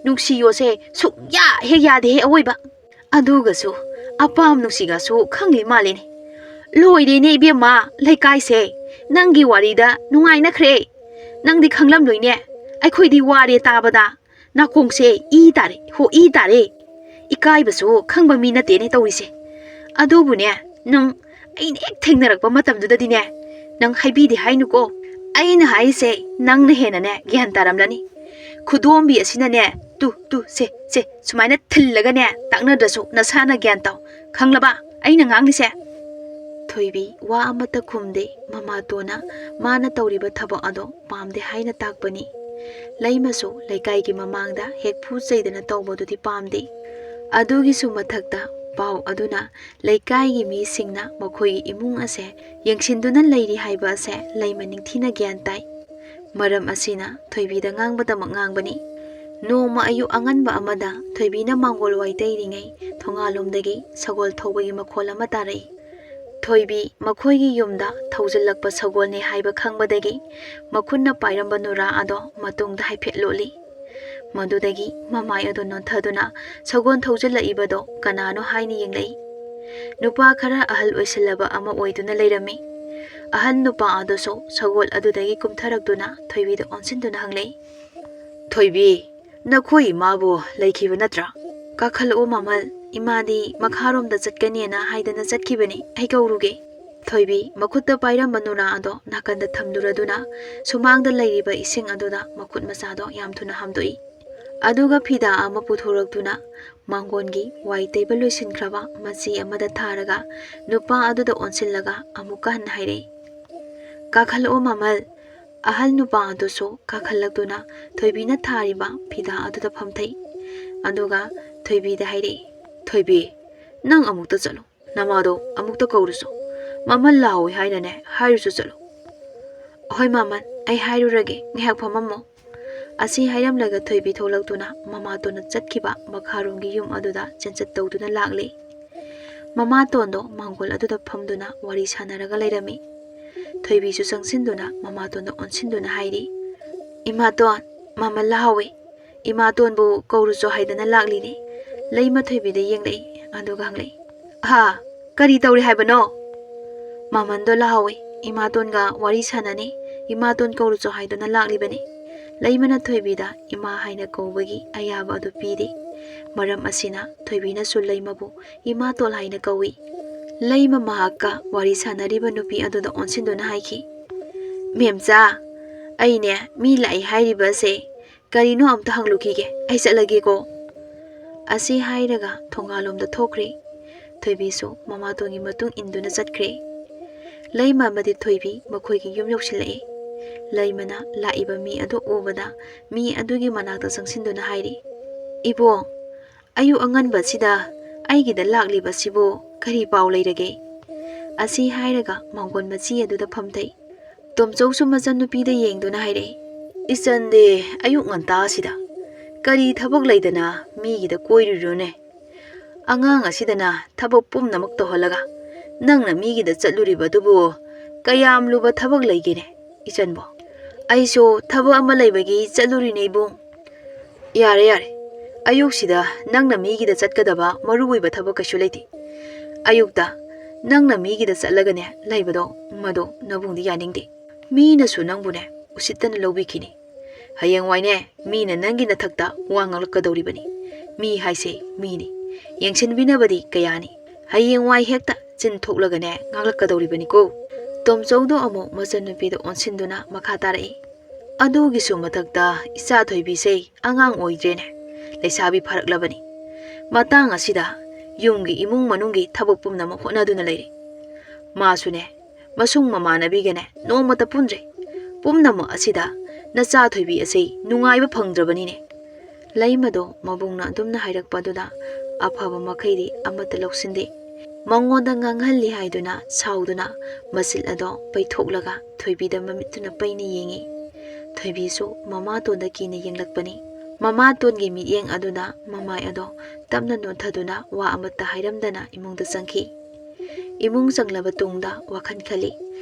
ꯅꯨꯡꯁꯤꯌꯣꯁꯦ ꯁꯨꯛꯌꯥ ꯍꯦꯛ ꯌꯥꯗꯦꯍꯦ ꯑꯋꯣꯏꯕ꯫ ꯑꯗꯨꯒꯁꯨ ꯑꯄꯥꯝ ꯅꯨꯡꯁꯤꯒꯁꯨ ꯈꯪꯂꯤ ꯃꯥꯜꯂꯤꯅꯦ꯫ ꯂꯣꯏꯔꯦꯅꯦ ꯏꯕꯦꯝꯃ, ꯂꯩꯀꯥꯏꯁꯦ ꯅꯪꯒꯤ ꯋꯥꯔꯤꯗ ꯅꯨꯡꯉꯥꯏꯅꯈ꯭ꯔꯦ꯫ ꯅꯪꯗꯤ ꯈꯪꯂꯝꯂꯣꯏꯅꯦ, ꯑꯩꯈꯣꯏꯗꯤ ꯋꯥꯔꯦ ꯇꯥꯕꯗ꯫ ꯅꯥꯀꯣꯡꯁꯦ ꯏ ꯇꯥꯔꯦ, ꯍꯣ ꯏ ꯇꯥꯔꯦ꯫ ꯏꯀꯥꯏꯕꯁꯨ ꯈꯪꯕ ꯃꯤ ꯅꯠꯇꯦꯅꯦ ꯇꯧꯔꯤꯁꯦ꯫ ꯑꯗꯨꯕꯨꯅꯦ, ꯅꯪ ꯑꯩꯅ ꯍꯦꯛ ꯊꯦꯡꯅꯔꯛꯄ ꯃꯇꯝꯗꯨꯗꯗꯤꯅꯦ, ꯅꯪ ꯍꯥꯏꯕꯤꯗꯦ ꯍꯥꯏꯅꯨꯀꯣ꯫ ꯑꯩꯅ ꯍꯥꯏꯔꯤꯁꯦ ꯅꯪꯅ ꯍꯦꯟꯅꯅꯦ ꯒ꯭ꯌꯥꯟ ꯇꯥꯔꯝꯂꯅꯤ꯫ ꯈꯨꯗꯣꯝꯕꯤ ꯑꯁꯤꯅꯅꯦ, ꯇꯨ, ꯇꯨ, ꯁꯦ, ꯁꯦ, ꯁꯨꯃꯥꯏꯅ ꯊꯤꯜꯂꯒꯅꯦ ꯇꯥꯛꯅꯗ꯭ꯔꯁꯨ ꯅꯁꯥꯅ ꯒ꯭ꯌꯥꯟ ꯇꯥꯎ꯫ ꯈꯪꯂꯕ ꯑꯩꯅ ꯉꯥꯡꯂꯤꯁꯦ?" ꯊꯣꯏꯕꯤ ꯋꯥ ꯑꯃꯠꯇ ꯈꯨꯝꯗꯦ꯫ ꯃꯃꯥꯇꯣꯟꯅ ꯃꯥꯅ ꯇꯧꯔꯤꯕ ꯊꯕꯛ ꯑꯗꯣ ꯄꯥꯝꯗꯦ ꯍꯥꯏꯅ ꯇꯥꯛꯄꯅꯤ꯫ ꯂꯩꯃꯁꯨ ꯂꯩꯀꯥꯏꯒꯤ ꯃꯃꯥꯡꯗ ꯍꯦꯛ ꯐꯨ ꯆꯩꯗꯅ ꯇꯧꯕꯗꯨꯗꯤ ꯄꯥꯝꯗꯦ꯫ ꯑꯗꯨꯒꯤꯁꯨ ꯃꯊꯛꯇ ꯄꯥꯎ ꯑꯗꯨꯅ ꯂꯩꯀꯥꯏꯒꯤ ꯃꯤꯁꯤꯡꯅ ꯃꯈꯣꯏꯒꯤ ꯏꯃꯨꯡ ꯑꯁꯦ ꯌꯦꯡꯁꯤꯟꯗꯨꯅ ꯂꯩꯔꯤ ꯍꯥꯏꯕ ꯑꯁꯦ ꯂꯩꯃ ꯅꯤꯡꯊꯤꯅ ꯒ꯭ꯌꯥꯟ ꯇꯥꯏ꯫ ꯃꯔꯝ ꯑꯁꯤꯅ ꯊꯣꯏꯕꯤꯗ ꯉꯥꯡꯕꯗꯃꯛ ꯉꯥꯡꯕꯅꯤ꯫ ꯅꯣꯡꯃ ꯑꯌꯨꯛ ꯑꯉꯟꯕ ꯑꯃꯗ ꯊꯣꯏꯕꯤꯅ ꯃꯥꯡꯒꯣꯜ ꯋꯥꯏ ꯇꯩꯔꯤꯉꯩ ꯊꯣꯡꯒꯥꯜꯂꯣꯝꯗꯒꯤ ꯁꯒꯣꯜ ꯊꯧꯕꯒꯤ ꯃꯈꯣꯜ ꯑꯃ ꯇꯥꯔꯛꯏ꯫ ꯊꯣꯏꯕꯤ ꯃꯈꯣꯏꯒꯤ ꯌꯨꯝꯗ ꯊꯧꯖꯤꯜꯂꯛꯄ ꯁꯒꯣꯜꯅꯦ ꯍꯥꯏꯕ ꯈꯪꯕꯗꯒꯤ ꯃꯈꯨꯠꯅ ꯄꯥꯏꯔꯝꯕ ꯅꯨꯔꯥ ꯑꯗꯣ ꯃꯇꯨꯡꯗ ꯍꯥꯏꯐꯦꯠ ꯂꯣꯠꯂꯤ꯫ ꯃꯗꯨꯗꯒꯤ ꯃꯃꯥꯏ ꯑꯗꯨ ꯅꯣꯟꯊꯗꯨꯅ ꯁꯒꯣꯜ ꯊꯧꯖꯤꯜꯂꯛꯏꯕꯗꯣ ꯀꯅꯥꯅꯣ ꯍꯥꯏꯅ ꯌꯦꯡꯂꯛꯏ꯫ ꯅꯨꯄꯥ ꯈꯔ ꯑꯍꯜ ꯑꯣꯏꯁꯤꯜꯂꯕ ꯑꯃ ꯑꯣꯏꯗꯨꯅ ꯂꯩꯔꯝꯃꯤ꯫ ꯑꯍꯜ ꯅꯨꯄꯥ ꯑꯗꯨꯁꯨ ꯁꯒꯣꯜ ꯑꯗꯨꯗꯒꯤ ꯀꯨꯝꯊꯔꯛꯇꯨꯅ ꯊꯣꯏꯕꯤꯗ ꯑꯣꯟꯁꯤꯟꯗꯨꯅ ꯍꯪꯂꯛꯏ꯫ "ꯊꯣꯏꯕꯤ, ꯅꯈꯣꯏ ꯏꯃꯥꯕꯨ ꯂꯩꯈꯤꯕ ꯅꯠꯇ꯭ꯔꯥ? ꯀꯥꯈꯠꯂꯛꯑꯣ ꯃꯃꯜ, ꯏꯃꯥꯗꯤ ꯃꯈꯥꯔꯣꯝꯗ ꯆꯠꯀꯅꯦꯅ ꯍꯥꯏꯗꯅ ꯆꯠꯈꯤꯕꯅꯤ, ꯑꯩ ꯀꯧꯔꯨꯒꯦ꯫" ꯊꯣꯏꯕꯤ ꯃꯈꯨꯠꯇ ꯄꯥꯏꯔꯝꯕ ꯅꯨꯔꯥ ꯑꯗꯣ ꯅꯥꯀꯟꯗ ꯊꯝꯂꯨꯔꯗꯨꯅ ꯁꯨꯃꯥꯡꯗ ꯂꯩꯔꯤꯕ ꯏꯁꯤꯡ ꯑꯗꯨꯗ ꯃꯈꯨꯠ ꯃꯆꯥꯗꯣ ꯌꯥꯝ ꯊꯨꯅ ꯍꯥꯝꯗꯣꯛꯏ꯫ ꯑꯗꯨꯒ ꯐꯤꯗꯥ ꯑꯃ ꯄꯨꯊꯣꯔꯛꯇꯨꯅ ꯃꯥꯡꯒꯣꯟꯒꯤ ꯋꯥꯏ ꯇꯩꯕ ꯂꯣꯏꯁꯤꯟꯈ꯭ꯔꯕ ꯃꯆꯤ ꯑꯃꯗ ꯊꯥꯔꯒ ꯅꯨꯄꯥ ꯑꯗꯨꯗ ꯑꯣꯟꯁꯤꯜꯂꯒ ꯑꯃꯨꯛꯀ ꯍꯟꯅ ꯍꯥꯏꯔꯛꯏ, "ꯀꯥꯈꯠꯂꯛꯑꯣ ꯃꯃꯜ!" ꯑꯍꯜ ꯅꯨꯄꯥ ꯑꯗꯨꯁꯨ ꯀꯥꯈꯠꯂꯛꯇꯨꯅ ꯊꯣꯏꯕꯤꯅ ꯊꯥꯔꯤꯕ ꯐꯤꯗꯥ ꯑꯗꯨꯗ ꯐꯝꯊꯩ꯫ ꯑꯗꯨꯒ ꯊꯣꯏꯕꯤꯗ ꯍꯥꯏꯔꯛꯏ, "ꯊꯣꯏꯕꯤ, ꯅꯪ ꯑꯃꯨꯛꯇ ꯆꯠꯂꯨ꯫ ꯅꯃꯥꯗꯣ ꯑꯃꯨꯛꯇ ꯀꯧꯔꯨꯆꯣ꯫ ꯃꯃꯜ ꯂꯥꯛꯍꯧꯏ ꯍꯥꯏꯅꯅꯦ ꯍꯥꯏꯔꯨꯆꯣ ꯆꯠꯂꯨ꯫" "ꯍꯣꯏ ꯃꯃꯜ, ꯑꯩ ꯍꯥꯏꯔꯨꯔꯒꯦ, ꯉꯥꯏꯍꯥꯛ ꯐꯝꯃꯝꯃꯣ꯫" ꯑꯁꯤ ꯍꯥꯏꯔꯝꯂꯒ ꯊꯣꯏꯕꯤ ꯊꯣꯛꯂꯛꯇꯨꯅ ꯃꯃꯥꯇꯣꯟꯅ ꯆꯠꯈꯤꯕ ꯃꯈꯥꯔꯣꯝꯒꯤ ꯌꯨꯝ ꯑꯗꯨꯗ ꯆꯦꯟꯆꯠ ꯇꯧꯗꯨꯅ ꯂꯥꯛꯂꯦ꯫ ꯃꯃꯥꯇꯣꯟꯗꯣ ꯃꯥꯡꯒꯣꯜ ꯑꯗꯨꯗ ꯐꯝꯗꯨꯅ ꯋꯥꯔꯤ ꯁꯥꯟꯅꯔꯒ ꯂꯩꯔꯝꯃꯤ꯫ ꯊꯣꯏꯕꯤꯁꯨ ꯆꯪꯁꯤꯟꯗꯨꯅ ꯃꯃꯥꯇꯣꯟꯗ ꯑꯣꯟꯁꯤꯟꯗꯨꯅ ꯍꯥꯏꯔꯤ, "ꯏꯃꯥꯇꯣꯟ, ꯃꯃꯜ ꯂꯥꯛꯍꯧꯏ꯫ ꯏꯃꯥꯇꯣꯟꯕꯨ ꯀꯧꯔꯨꯆꯣ ꯍꯥꯏꯗꯅ ꯂꯥꯛꯂꯤꯅꯦ꯫" ꯂꯩꯃ ꯊꯣꯏꯕꯤꯗ ꯌꯦꯡꯂꯛꯏ, ꯑꯗꯨꯒ ꯍꯪꯂꯛꯏ, "ꯍꯥ, ꯀꯔꯤ ꯇꯧꯔꯤ ꯍꯥꯏꯕꯅꯣ?" "ꯃꯃꯜꯗꯣ ꯂꯥꯛꯍꯧꯏ, ꯏꯃꯥꯇꯣꯟꯒ ꯋꯥꯔꯤ ꯁꯥꯟꯅꯅꯤ꯫ ꯏꯃꯥꯇꯣꯟ ꯀꯧꯔꯨꯆꯣ ꯍꯥꯏꯗꯨꯅ ꯂꯥꯛꯂꯤꯕꯅꯤ꯫" ꯂꯩꯃꯅ ꯊꯣꯏꯕꯤꯗ ꯏꯃꯥ ꯍꯥꯏꯅ ꯀꯧꯕꯒꯤ ꯑꯌꯥꯕ ꯑꯗꯨ ꯄꯤꯔꯤ꯫ ꯃꯔꯝ ꯑꯁꯤꯅ ꯊꯣꯏꯕꯤꯅꯁꯨ ꯂꯩꯃꯕꯨ ꯏꯃꯥꯇꯣꯟ ꯍꯥꯏꯅ ꯀꯧꯏ꯫ ꯂꯩꯃ ꯃꯍꯥꯛꯀ ꯋꯥꯔꯤ ꯁꯥꯟꯅꯔꯤꯕ ꯅꯨꯄꯤ ꯑꯗꯨꯗ ꯑꯣꯟꯁꯤꯟꯗꯨꯅ ꯍꯥꯏꯈꯤ, "ꯃꯦꯝꯆꯥ, ꯑꯩꯅꯦ ꯃꯤ ꯂꯥꯛꯏ ꯍꯥꯏꯔꯤꯕ ꯑꯁꯦ ꯀꯔꯤꯅꯣ ꯑꯝꯇ ꯍꯪꯂꯨꯈꯤꯒꯦ, ꯑꯩ ꯆꯠꯂꯒꯦꯀꯣ꯫" ꯑꯁꯤ ꯍꯥꯏꯔꯒ ꯊꯣꯡꯒꯥꯜꯂꯣꯝꯗ ꯊꯣꯛꯈ꯭ꯔꯦ꯫ ꯊꯣꯏꯕꯤꯁꯨ ꯃꯃꯥꯇꯣꯟꯒꯤ ꯃꯇꯨꯡ ꯏꯟꯗꯨꯅ ꯆꯠꯈ꯭ꯔꯦ꯫ ꯂꯩꯃ ꯑꯃꯗꯤ ꯊꯣꯏꯕꯤ ꯃꯈꯣꯏꯒꯤ ꯌꯨꯝ ꯌꯧꯁꯤꯜꯂꯛꯏ꯫ ꯂꯩꯃꯅ ꯂꯥꯛꯏꯕ ꯃꯤ ꯑꯗꯨ ꯎꯕꯗ ꯃꯤ ꯑꯗꯨꯒꯤ ꯃꯅꯥꯛꯇ ꯆꯪꯁꯤꯟꯗꯨꯅ ꯍꯥꯏꯔꯤ, "ꯏꯕꯣꯡ, ꯑꯌꯨꯛ ꯑꯉꯟꯕꯁꯤꯗ ꯑꯩꯒꯤꯗ ꯂꯥꯛꯂꯤꯕꯁꯤꯕꯨ ꯀꯔꯤ ꯄꯥꯎ ꯂꯩꯔꯒꯦ?" ꯑꯁꯤ ꯍꯥꯏꯔꯒ ꯃꯥꯡꯒꯣꯟ ꯃꯆꯤ ꯑꯗꯨꯗ ꯐꯝꯊꯩ꯫ ꯇꯣꯝꯆꯧꯁꯨ ꯃꯆꯟꯅꯨꯄꯤꯗ ꯌꯦꯡꯗꯨꯅ ꯍꯥꯏꯔꯛꯏ, "ꯏꯆꯟꯗꯤ ꯑꯌꯨꯛ ꯉꯟꯇꯥꯁꯤꯗ ꯀꯔꯤ ꯊꯕꯛ ꯂꯩꯗꯅ ꯃꯤꯒꯤꯗ ꯀꯣꯏꯔꯨꯔꯣꯅꯦ? ꯑꯉꯥꯡ ꯑꯁꯤꯗꯅ ꯊꯕꯛ ꯄꯨꯝꯅꯃꯛ ꯇꯧꯍꯜꯂꯒ ꯅꯪꯅ ꯃꯤꯒꯤꯗ ꯆꯠꯂꯨꯔꯤꯕꯗꯨꯕꯨ ꯀꯌꯥꯝ ꯂꯨꯕ ꯊꯕꯛ ꯂꯩꯒꯦꯅꯦ ꯏꯆꯟꯕꯣ?" "ꯑꯩꯁꯨ ꯊꯕꯛ ꯑꯃ ꯂꯩꯕꯒꯤ ꯆꯠꯂꯨꯔꯤꯅꯦ ꯏꯕꯨꯡ꯫" "ꯌꯥꯔꯦ, ꯌꯥꯔꯦ, ꯑꯌꯨꯛꯁꯤꯗ ꯅꯪꯅ ꯃꯤꯒꯤꯗ ꯆꯠꯀꯗꯕ ꯃꯔꯨ ꯑꯣꯏꯕ ꯊꯕꯛ ꯀꯩꯁꯨ ꯂꯩꯇꯦ꯫ ꯑꯌꯨꯛꯇ ꯅꯪꯅ ꯃꯤꯒꯤꯗ ꯆꯠꯂꯒꯅꯦ ꯂꯩꯕꯗꯣ, ꯃꯗꯣ ꯅꯕꯨꯡꯗꯤ ꯌꯥꯅꯤꯡꯗꯦ꯫ ꯃꯤꯅꯁꯨ ꯅꯪꯕꯨꯅꯦ ꯎꯁꯤꯠꯇꯅ ꯂꯧꯕꯤꯈꯤꯅꯤ꯫ ꯍꯌꯦꯡꯋꯥꯏꯅꯦ ꯃꯤꯅ ꯅꯪꯒꯤ ꯅꯊꯛꯇ ꯋꯥ ꯉꯥꯡꯂꯛꯀꯗꯧꯔꯤꯕꯅꯤ꯫ ꯃꯤ ꯍꯥꯏꯁꯦ ꯃꯤꯅꯤ, ꯌꯦꯡꯁꯤꯟꯕꯤꯅꯕꯗꯤ ꯀꯌꯥꯅꯤ꯫ ꯍꯌꯦꯡꯋꯥꯏ ꯍꯦꯛꯇ ꯆꯤꯟ ꯊꯣꯛꯂꯒꯅꯦ ꯉꯥꯡꯂꯛꯀꯗꯧꯔꯤꯕꯅꯤꯀꯣ꯫ ꯇꯣꯝꯆꯧꯗꯣ ꯑꯃꯨꯛ ꯃꯆꯟꯅꯨꯄꯤꯗ ꯑꯣꯟꯁꯤꯟꯗꯨꯅ ꯃꯈꯥ ꯇꯥꯔꯛꯏ, "ꯑꯗꯨꯒꯤꯁꯨ ꯃꯊꯛꯇ ꯏꯆꯥ ꯊꯣꯏꯕꯤꯁꯦ ꯑꯉꯥꯡ ꯑꯣꯏꯗ꯭ꯔꯦꯅꯦ, ꯂꯩꯁꯥꯕꯤ ꯐꯥꯔꯛꯂꯕꯅꯤ꯫ ꯃꯇꯥꯡ ꯑꯁꯤꯗ ꯌꯨꯝꯒꯤ ꯏꯃꯨꯡ ꯃꯅꯨꯡꯒꯤ ꯊꯕꯛ ꯄꯨꯝꯅꯃꯛ ꯍꯣꯠꯅꯗꯨꯅ ꯂꯩꯔꯦ꯫ ꯃꯥꯁꯨꯅꯦ ꯃꯁꯨꯡ ꯃꯃꯥꯟꯅꯕꯤꯒꯅꯦ ꯅꯣꯡꯃꯇ ꯄꯨꯟꯗ꯭ꯔꯦ꯫ ꯄꯨꯝꯅꯃꯛ ꯑꯁꯤꯗ ꯅꯆꯥ ꯊꯣꯏꯕꯤ ꯑꯁꯤ ꯅꯨꯡꯉꯥꯏꯕ ꯐꯪꯗ꯭ꯔꯕꯅꯤꯅꯦ꯫" ꯂꯩꯃꯗꯣ ꯃꯕꯨꯡꯅ ꯑꯗꯨꯝꯅ ꯍꯥꯏꯔꯛꯄ ꯑꯗꯨꯗ ꯑꯐꯕ ꯃꯈꯩꯗꯤ ꯑꯃꯠꯇ ꯂꯧꯁꯤꯟꯗꯦ꯫ ꯃꯉꯣꯟꯗ ꯉꯥꯡꯍꯜꯂꯤ ꯍꯥꯏꯗꯨꯅ ꯁꯥꯎꯗꯨꯅ ꯃꯆꯤꯜ ꯑꯗꯣ ꯄꯩꯊꯣꯛꯂꯒ ꯊꯣꯏꯕꯤꯗ ꯃꯃꯤꯠꯇꯨꯅ ꯄꯩꯅ ꯌꯦꯡꯉꯤ꯫ ꯊꯣꯏꯕꯤꯁꯨ ꯃꯃꯥꯇꯣꯟꯗ ꯀꯤꯅ ꯌꯦꯡꯂꯛꯄꯅꯤ꯫ ꯃꯃꯥꯇꯣꯟꯒꯤ ꯃꯤꯠꯌꯦꯡ ꯑꯗꯨꯅ ꯃꯃꯥꯏ ꯑꯗꯣ ꯇꯞꯅ ꯅꯣꯟꯊꯗꯨꯅ ꯋꯥ ꯑꯃꯠꯇ ꯍꯥꯏꯔꯝꯗꯅ ꯏꯃꯨꯡꯗ ꯆꯪꯈꯤ꯫ ꯏꯃꯨꯡ ꯆꯪꯂꯕ ꯇꯨꯡꯗ ꯋꯥꯈꯜ ꯈꯜꯂꯤ꯫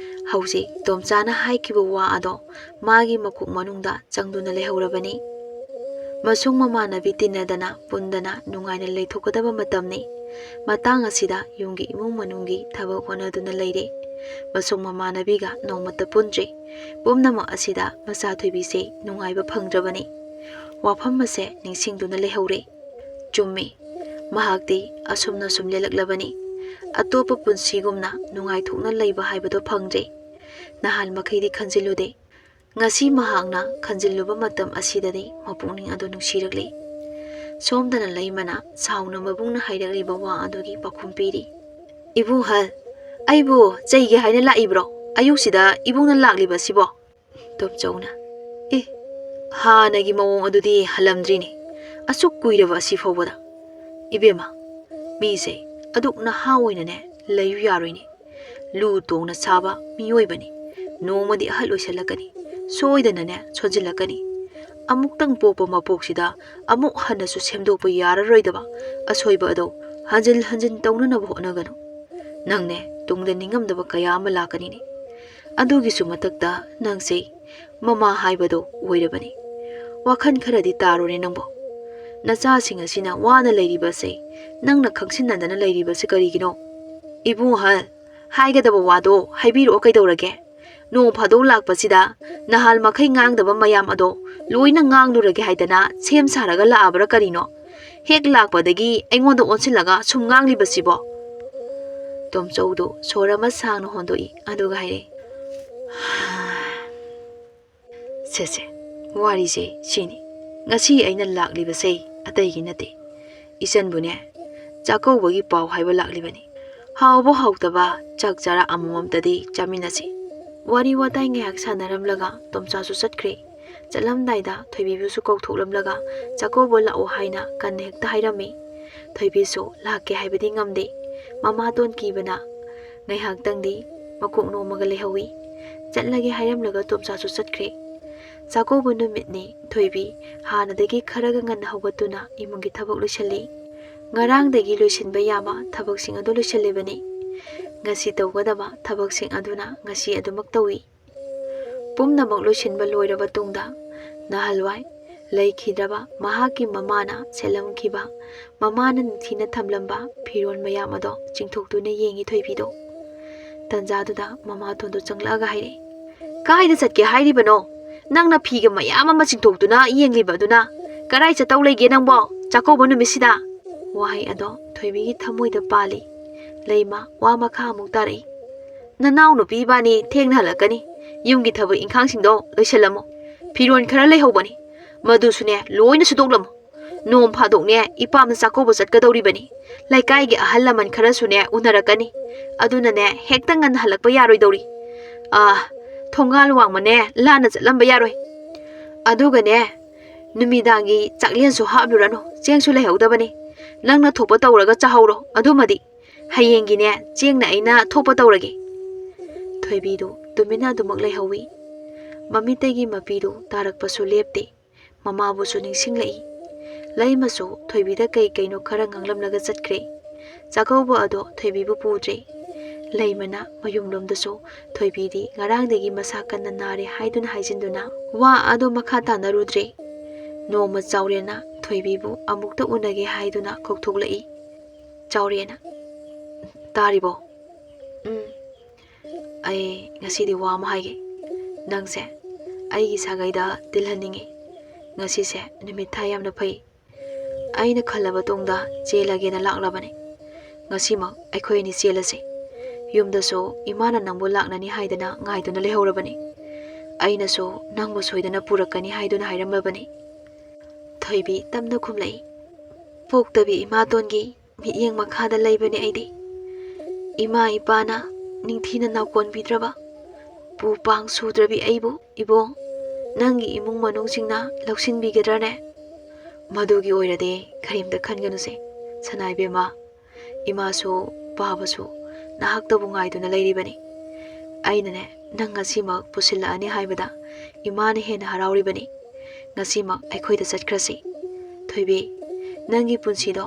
ꯍꯧꯖꯤꯛ ꯇꯣꯝꯆꯥꯅ ꯍꯥꯏꯈꯤꯕ ꯋꯥ ꯑꯗꯣ ꯃꯥꯒꯤ ꯃꯀꯣꯛ ꯃꯅꯨꯡꯗ ꯆꯪꯗꯨꯅ ꯂꯩꯍꯧꯔꯕꯅꯤ꯫ ꯃꯁꯨꯡ ꯃꯃꯥꯟꯅꯕꯤ ꯇꯤꯟꯅꯗꯅ ꯄꯨꯟꯗꯅ ꯅꯨꯡꯉꯥꯏꯅ ꯂꯩꯊꯣꯛꯀꯗꯕ ꯃꯇꯝꯅꯤ꯫ ꯃꯇꯥꯡ ꯑꯁꯤꯗ ꯌꯨꯝꯒꯤ ꯏꯃꯨꯡ ꯃꯅꯨꯡꯒꯤ ꯊꯕꯛ ꯍꯣꯠꯅꯗꯨꯅ ꯂꯩꯔꯦ꯫ ꯃꯁꯨꯡ ꯃꯃꯥꯟꯅꯕꯤꯒ ꯅꯣꯡꯃꯇ ꯄꯨꯟꯗ꯭ꯔꯤ꯫ ꯄꯨꯝꯅꯃꯛ ꯑꯁꯤꯗ ꯃꯆꯥ ꯊꯣꯏꯕꯤꯁꯦ ꯅꯨꯡꯉꯥꯏꯕ ꯐꯪꯗ꯭ꯔꯕꯅꯤ꯫ ꯋꯥꯐꯝ ꯑꯁꯦ ꯅꯤꯡꯁꯤꯡꯗꯨꯅ ꯂꯩꯍꯧꯔꯦ꯫ ꯆꯨꯝꯃꯤ, ꯃꯍꯥꯛꯇꯤ ꯑꯁꯨꯝꯅ ꯁꯨꯝ ꯂꯦꯜꯂꯛꯂꯕꯅꯤ꯫ ꯑꯇꯣꯞꯄ ꯄꯨꯟꯁꯤꯒꯨꯝꯅ ꯅꯨꯡꯉꯥꯏꯊꯣꯛꯅ ꯂꯩꯕ ꯍꯥꯏꯕꯗꯣ ꯐꯪꯗ꯭ꯔꯦ꯫ ꯅꯍꯥꯟ ꯃꯈꯩꯗꯤ ꯈꯟꯖꯤꯜꯂꯨꯗꯦ꯫ ꯉꯁꯤ ꯃꯍꯥꯛꯅ ꯈꯟꯖꯤꯜꯂꯨꯕ ꯃꯇꯝ ꯑꯁꯤꯗꯗꯤ ꯃꯄꯨꯛꯅꯤꯡ ꯑꯗꯨ ꯅꯨꯡꯁꯤꯔꯛꯂꯤ꯫ ꯁꯣꯝꯗꯅ ꯂꯩꯃꯅ ꯁꯥꯎꯅ ꯃꯕꯨꯡꯅ ꯍꯥꯏꯔꯛꯂꯤꯕ ꯋꯥ ꯑꯗꯨꯒꯤ ꯄꯥꯎꯈꯨꯝ ꯄꯤꯔꯤ꯫ "ꯏꯕꯨꯡꯍꯜ, ꯑꯩꯕꯨ ꯆꯩꯒꯦ ꯍꯥꯏꯅ ꯂꯥꯛꯏꯕ꯭ꯔꯣ? ꯑꯌꯨꯛꯁꯤꯗ ꯏꯕꯨꯡꯅ ꯂꯥꯛꯂꯤꯕꯁꯤꯕꯣ?" ꯇꯣꯝꯆꯧꯅ, "ꯑꯦ, ꯍꯥꯟꯅꯒꯤ ꯃꯑꯣꯡ ꯑꯗꯨꯗꯤ ꯍꯜꯂꯝꯗ꯭ꯔꯤꯅꯦ꯫ ꯑꯁꯨꯛ ꯀꯨꯏꯔꯕ ꯑꯁꯤ ꯐꯥꯎꯕꯗ꯫ ꯏꯕꯦꯝꯃ, ꯃꯤꯁꯦ ꯑꯗꯨꯛ ꯅꯍꯥ ꯑꯣꯏꯅꯅꯦ ꯂꯩꯌꯨ ꯌꯥꯔꯣꯏꯅꯦ꯫ ꯂꯨ ꯇꯣꯡꯅ ꯁꯥꯕ ꯃꯤꯑꯣꯏꯕꯅꯤ꯫ ꯅꯣꯡꯃꯗꯤ ꯑꯍꯜ ꯑꯣꯏꯁꯜꯂꯛꯀꯅꯤ꯫ ꯁꯣꯏꯗꯅꯅꯦ ꯁꯣꯟꯖꯤꯜꯂꯛꯀꯅꯤ꯫ ꯑꯃꯨꯛꯇꯪ ꯄꯣꯛꯄ ꯃꯄꯣꯛꯁꯤꯗ ꯑꯃꯨꯛ ꯍꯟꯅꯁꯨ ꯁꯦꯝꯗꯣꯛꯄ ꯌꯥꯔꯔꯣꯏꯗꯕ ꯑꯁꯣꯏꯕ ꯑꯗꯣ ꯍꯟꯖꯤꯟ ꯍꯟꯖꯤꯟ ꯇꯧꯅꯅꯕ ꯍꯣꯠꯅꯒꯅꯨ꯫ ꯅꯪꯅꯦ ꯇꯨꯡꯗ ꯅꯤꯡꯉꯝꯗꯕ ꯀꯌꯥ ꯑꯃ ꯂꯥꯛꯀꯅꯤꯅꯦ꯫ ꯑꯗꯨꯒꯤꯁꯨ ꯃꯊꯛꯇ ꯅꯪꯁꯦ ꯃꯃꯥ ꯍꯥꯏꯕꯗꯣ ꯑꯣꯏꯔꯕꯅꯤ꯫ ꯋꯥꯈꯜ ꯈꯔꯗꯤ ꯇꯥꯔꯨꯅꯦ ꯅꯪꯕꯣ꯫ ꯅꯆꯥꯁꯤꯡ ꯑꯁꯤꯅ ꯋꯥꯅ ꯂꯩꯔꯤꯕꯁꯦ ꯅꯪꯅ ꯈꯪꯁꯤꯟꯅꯗꯅ ꯂꯩꯔꯤꯕꯁꯦ ꯀꯔꯤꯒꯤꯅꯣ?" "ꯏꯕꯨꯡ ꯑꯍꯜ, ꯍꯥꯏꯒꯗꯕ ꯋꯥꯗꯣ ꯍꯥꯏꯕꯤꯔꯛꯑꯣ ꯀꯩꯗꯧꯔꯒꯦ? ꯅꯣꯡ ꯐꯥꯗꯣꯛ ꯂꯥꯛꯄꯁꯤꯗ ꯅꯍꯥꯟ ꯃꯈꯩ ꯉꯥꯡꯗꯕ ꯃꯌꯥꯝ ꯑꯗꯣ ꯂꯣꯏꯅ ꯉꯥꯡꯂꯨꯔꯒꯦ ꯍꯥꯏꯗꯅ ꯁꯦꯝ ꯁꯥꯔꯒ ꯂꯥꯛꯑꯕ꯭ꯔꯥ ꯀꯔꯤꯅꯣ? ꯍꯦꯛ ꯂꯥꯛꯄꯗꯒꯤ ꯑꯩꯉꯣꯟꯗ ꯑꯣꯟꯁꯤꯜꯂꯒ ꯁꯨꯝ ꯉꯥꯡꯂꯤꯕꯁꯤꯕꯣ?" ꯇꯣꯝꯆꯧꯗꯨ ꯁꯣꯔ ꯑꯃ ꯁꯥꯡꯅ ꯍꯣꯟꯗꯣꯛꯏ, ꯑꯗꯨꯒ ꯍꯥꯏꯔꯛꯏ, "ꯁꯦ ꯁꯦ, ꯋꯥꯔꯤꯁꯦ ꯁꯤꯅꯤ꯫ ꯉꯁꯤ ꯑꯩꯅ ꯂꯥꯛꯂꯤꯕꯁꯦ ꯑꯇꯩꯒꯤ ꯅꯠꯇꯦ꯫ ꯏꯆꯟꯕꯨꯅꯦ, ꯆꯥꯛꯀꯧꯕꯒꯤ ꯄꯥꯎ ꯍꯥꯏꯕ ꯂꯥꯛꯂꯤꯕꯅꯤ꯫ ꯍꯥꯎꯕ ꯍꯥꯎꯇꯕ ꯆꯥꯛ ꯆꯔꯥ ꯑꯃꯃꯝꯇꯗꯤ ꯆꯥꯃꯤꯟꯅꯁꯤ꯫" ꯋꯥꯔꯤ ꯋꯥꯇꯥꯏ ꯉꯥꯏꯍꯥꯛ ꯁꯥꯟꯅꯔꯝꯂꯒ ꯇꯣꯝꯆꯥꯁꯨ ꯆꯠꯈ꯭ꯔꯦ꯫ ꯆꯠꯂꯝꯗꯥꯏꯗ ꯊꯣꯏꯕꯤꯕꯨꯁꯨ ꯀꯧꯊꯣꯛꯂꯝꯂꯒ ꯆꯥꯛꯀꯧꯕ ꯂꯥꯛꯑꯣ ꯍꯥꯏꯅ ꯀꯟꯅ ꯍꯦꯛꯇ ꯍꯥꯏꯔꯝꯃꯤ꯫ ꯊꯣꯏꯕꯤꯁꯨ ꯂꯥꯛꯀꯦ ꯍꯥꯏꯕꯗꯤ ꯉꯝꯗꯦ꯫ ꯃꯃꯥꯇꯣꯟ ꯀꯤꯕꯅ ꯉꯥꯏꯍꯥꯛꯇꯪꯗꯤ ꯃꯀꯣꯛ ꯅꯣꯝꯃꯒ ꯂꯩꯍꯧꯏ꯫ ꯆꯠꯂꯒꯦ ꯍꯥꯏꯔꯝꯂꯒ ꯇꯣꯝꯆꯥꯁꯨ ꯆꯠꯈ꯭ꯔꯦ꯫ ꯆꯥꯛꯀꯧꯕ ꯅꯨꯃꯤꯠꯅꯤ꯫ ꯊꯣꯏꯕꯤ ꯍꯥꯟꯅꯗꯒꯤ ꯈꯔꯒ ꯉꯟꯅ ꯍꯧꯒꯠꯇꯨꯅ ꯏꯃꯨꯡꯒꯤ ꯊꯕꯛ ꯂꯣꯏꯁꯤꯜꯂꯤ꯫ ꯉꯔꯥꯡꯗꯒꯤ ꯂꯣꯏꯁꯤꯟꯕ ꯌꯥꯕ ꯊꯕꯛꯁꯤꯡ ꯑꯗꯨ ꯂꯣꯏꯁꯤꯜꯂꯤꯕꯅꯤ꯫ ꯉꯁꯤ ꯇꯧꯒꯗꯕ ꯊꯕꯛꯁꯤꯡ ꯑꯗꯨꯅ ꯉꯁꯤ ꯑꯗꯨꯃꯛ ꯇꯧꯏ꯫ ꯄꯨꯝꯅꯃꯛ ꯂꯣꯏꯁꯤꯟꯕ ꯂꯣꯏꯔꯕ ꯇꯨꯡꯗ, ꯅꯍꯥꯟꯋꯥꯏ ꯂꯩꯈꯤꯗ꯭ꯔꯕ ꯃꯍꯥꯛꯀꯤ ꯃꯃꯥꯅ ꯁꯦꯠꯂꯝꯈꯤꯕ, ꯃꯃꯥꯅ ꯅꯤꯡꯊꯤꯅ ꯊꯝꯂꯝꯕ ꯐꯤꯔꯣꯜ ꯃꯌꯥꯝ ꯑꯗꯣ ꯆꯤꯡꯊꯣꯛꯇꯨꯅ ꯌꯦꯡꯉꯤ ꯊꯣꯏꯕꯤꯗꯣ꯫ ꯇꯟꯖꯥꯗꯨꯗ ꯃꯃꯥꯇꯣꯟꯗꯣ ꯆꯪꯂꯛꯑꯒ ꯍꯥꯏꯔꯛꯏ, "ꯀꯥꯏꯗ ꯆꯠꯀꯦ ꯍꯥꯏꯔꯤꯕꯅꯣ? ꯅꯪꯅ ꯐꯤꯒ ꯃꯌꯥꯝ ꯑꯃ ꯆꯤꯡꯊꯣꯛꯇꯨꯅ ꯌꯦꯡꯂꯤꯕ ꯑꯗꯨꯅ ꯀꯗꯥꯏ ꯆꯠꯇꯧ ꯂꯩꯒꯦ ꯅꯪꯕꯣ, ꯆꯥꯛꯀꯧꯕ ꯅꯨꯃꯤꯠꯁꯤꯗ?" ꯋꯥꯍꯩ ꯑꯗꯣ ꯊꯣꯏꯕꯤꯒꯤ ꯊꯃꯣꯏꯗ ꯄꯥꯜꯂꯤ꯫ ꯂꯩꯃ ꯋꯥ ꯃꯈꯥ ꯑꯃꯨꯛ ꯇꯥꯔꯛꯏ, "ꯅꯅꯥꯎ ꯅꯨꯄꯤ ꯏꯕꯥꯅꯤ ꯊꯦꯡꯅ ꯍꯜꯂꯛꯀꯅꯤ꯫ ꯌꯨꯝꯒꯤ ꯊꯕꯛ ꯏꯪꯈꯥꯡꯁꯤꯡꯗꯣ ꯂꯣꯏꯁꯤꯜꯂꯝꯃꯣ꯫ ꯐꯤꯔꯣꯜ ꯈꯔ ꯂꯩꯍꯧꯕꯅꯤ, ꯃꯗꯨꯁꯨꯅꯦ ꯂꯣꯏꯅ ꯁꯨꯗꯣꯛꯂꯝꯃꯣ꯫ ꯅꯣꯡ ꯐꯥꯗꯣꯛꯅꯦ ꯏꯄꯥꯝꯅ ꯆꯥꯛꯀꯧꯕ ꯆꯠꯀꯗꯧꯔꯤꯕꯅꯤ꯫ ꯂꯩꯀꯥꯏꯒꯤ ꯑꯍꯜ ꯂꯃꯟ ꯈꯔꯁꯨꯅꯦ ꯎꯅꯔꯛꯀꯅꯤ꯫ ꯑꯗꯨꯅꯅꯦ ꯍꯦꯛꯇ ꯉꯟꯅ ꯍꯜꯂꯛꯄ ꯌꯥꯔꯣꯏꯗꯧꯔꯤ꯫ ꯑꯥ, ꯊꯣꯡꯒꯥꯜ ꯋꯥꯡꯃꯅꯦ ꯂꯥꯟꯅ ꯆꯠꯂꯝꯕ ꯌꯥꯔꯣꯏ꯫ ꯑꯗꯨꯒꯅꯦ ꯅꯨꯃꯤꯗꯥꯡꯒꯤ ꯆꯥꯛꯂꯦꯟꯁꯨ ꯍꯥꯞꯂꯨꯔꯅꯨ, ꯆꯦꯡꯁꯨ ꯂꯩꯍꯧꯗꯕꯅꯤ꯫ ꯅꯪꯅ ꯊꯣꯛꯄ ꯇꯧꯔꯒ ꯆꯥꯍꯧꯔꯣ꯫ ꯑꯗꯨꯃꯗꯤ ꯍꯌꯦꯡꯒꯤꯅꯦ ꯆꯦꯡꯅ ꯑꯩꯅ ꯊꯣꯛꯄ ꯇꯧꯔꯒꯦ꯫" ꯊꯣꯏꯕꯤꯗꯨ ꯇꯨꯃꯤꯟꯅ ꯑꯗꯨꯃꯛ ꯂꯩꯍꯧꯏ꯫ ꯃꯃꯤꯠꯇꯒꯤ ꯃꯄꯤꯗꯨ ꯇꯥꯔꯛꯄꯁꯨ ꯂꯦꯞꯇꯦ꯫ ꯃꯃꯥꯕꯨꯁꯨ ꯅꯤꯡꯁꯤꯡꯂꯛꯏ꯫ ꯂꯩꯃꯁꯨ ꯊꯣꯏꯕꯤꯗ ꯀꯩ ꯀꯩꯅꯣ ꯈꯔ ꯉꯥꯡꯂꯝꯂꯒ ꯆꯠꯈ꯭ꯔꯦ꯫ ꯆꯥꯛꯀꯧꯕ ꯑꯗꯣ ꯊꯣꯏꯕꯤꯕꯨ ꯄꯨꯗ꯭ꯔꯦ꯫ ꯂꯩꯃꯅ ꯃꯌꯨꯝꯂꯣꯝꯗꯁꯨ ꯊꯣꯏꯕꯤꯗꯤ ꯉꯔꯥꯡꯗꯒꯤ ꯃꯁꯥ ꯀꯟꯅ ꯅꯥꯔꯦ ꯍꯥꯏꯗꯨꯅ ꯍꯥꯏꯖꯤꯟꯗꯨꯅ ꯋꯥ ꯑꯗꯣ ꯃꯈꯥ ꯇꯥꯅꯔꯨꯗ꯭ꯔꯦ꯫ ꯅꯣꯡꯃ ꯆꯥꯎꯔꯦꯟꯅ ꯊꯣꯏꯕꯤꯕꯨ ꯑꯃꯨꯛꯇ ꯎꯅꯒꯦ ꯍꯥꯏꯗꯨꯅ ꯀꯧꯊꯣꯛꯂꯛꯏ꯫ ꯆꯥꯎꯔꯦꯟꯅ, "ꯇꯥꯔꯤꯕꯣ? ꯎꯝ, ꯑꯩ ꯉꯁꯤꯗꯤ ꯋꯥ ꯑꯃ ꯍꯥꯏꯒꯦ꯫ ꯅꯪꯁꯦ ꯑꯩꯒꯤ ꯁꯥꯒꯩꯗ ꯇꯤꯜꯍꯟꯅꯤꯡꯉꯤ꯫ ꯉꯁꯤꯁꯦ ꯅꯨꯃꯤꯠ ꯊꯥ ꯌꯥꯝꯅ ꯐꯩ꯫ ꯑꯩꯅ ꯈꯜꯂꯕ ꯇꯨꯡꯗ ꯆꯦꯜꯂꯒꯦꯅ ꯂꯥꯛꯂꯕꯅꯤ꯫ ꯉꯁꯤꯃꯛ ꯑꯩꯈꯣꯏ ꯑꯅꯤ ꯆꯦꯜꯂꯁꯤ꯫ ꯌꯨꯝꯗꯁꯨ ꯏꯃꯥꯅ ꯅꯪꯕꯨ ꯂꯥꯛꯅꯅꯤ ꯍꯥꯏꯗꯅ ꯉꯥꯏꯗꯨꯅ ꯂꯩꯍꯧꯔꯕꯅꯤ꯫ ꯑꯩꯅꯁꯨ ꯅꯪꯕꯨ ꯁꯣꯏꯗꯅ ꯄꯨꯔꯛꯀꯅꯤ ꯍꯥꯏꯗꯨꯅ ꯍꯥꯏꯔꯝꯂꯕꯅꯤ꯫ ꯊꯣꯏꯕꯤ ꯇꯞꯅ ꯈꯨꯝꯂꯛꯏ, "ꯄꯣꯛꯇꯕꯤ ꯏꯃꯥꯇꯣꯟꯒꯤ ꯃꯤꯠꯌꯦꯡ ꯃꯈꯥꯗ ꯂꯩꯕꯅꯦ ꯑꯩꯗꯤ꯫ ꯏꯃꯥ ꯏꯄꯥꯅ ꯅꯤꯡꯊꯤꯅ ꯅꯥꯎꯀꯣꯟꯕꯤꯗ꯭ꯔꯕ, ꯄꯨ ꯄꯥꯡ ꯁꯨꯗ꯭ꯔꯕꯤ ꯑꯩꯕꯨ, ꯏꯕꯣꯡ, ꯅꯪꯒꯤ ꯏꯃꯨꯡ ꯃꯅꯨꯡꯁꯤꯡꯅ ꯂꯧꯁꯤꯟꯕꯤꯒꯗ꯭ꯔꯅꯦ?" "ꯃꯗꯨꯒꯤ ꯑꯣꯏꯔꯗꯤ ꯀꯔꯤꯝꯇ ꯈꯟꯒꯅꯨꯁꯦ, ꯁꯅꯥ ꯏꯕꯦꯝꯃ꯫ ꯏꯃꯥꯁꯨ ꯄꯥꯕꯁꯨ ꯅꯍꯥꯛꯇꯕꯨ ꯉꯥꯏꯗꯨꯅ ꯂꯩꯔꯤꯕꯅꯤ꯫ ꯑꯩꯅꯅꯦ, ꯅꯪ ꯉꯁꯤꯃꯛ ꯄꯨꯁꯤꯜꯂꯛꯑꯅꯤ ꯍꯥꯏꯕꯗ ꯏꯃꯥꯅ ꯍꯦꯟꯅ ꯍꯔꯥꯎꯔꯤꯕꯅꯤ꯫ ꯉꯁꯤꯃꯛ ꯑꯩꯈꯣꯏꯗ ꯆꯠꯈ꯭ꯔꯁꯤ꯫ ꯊꯣꯏꯕꯤ, ꯅꯪꯒꯤ ꯄꯨꯟꯁꯤꯗꯣ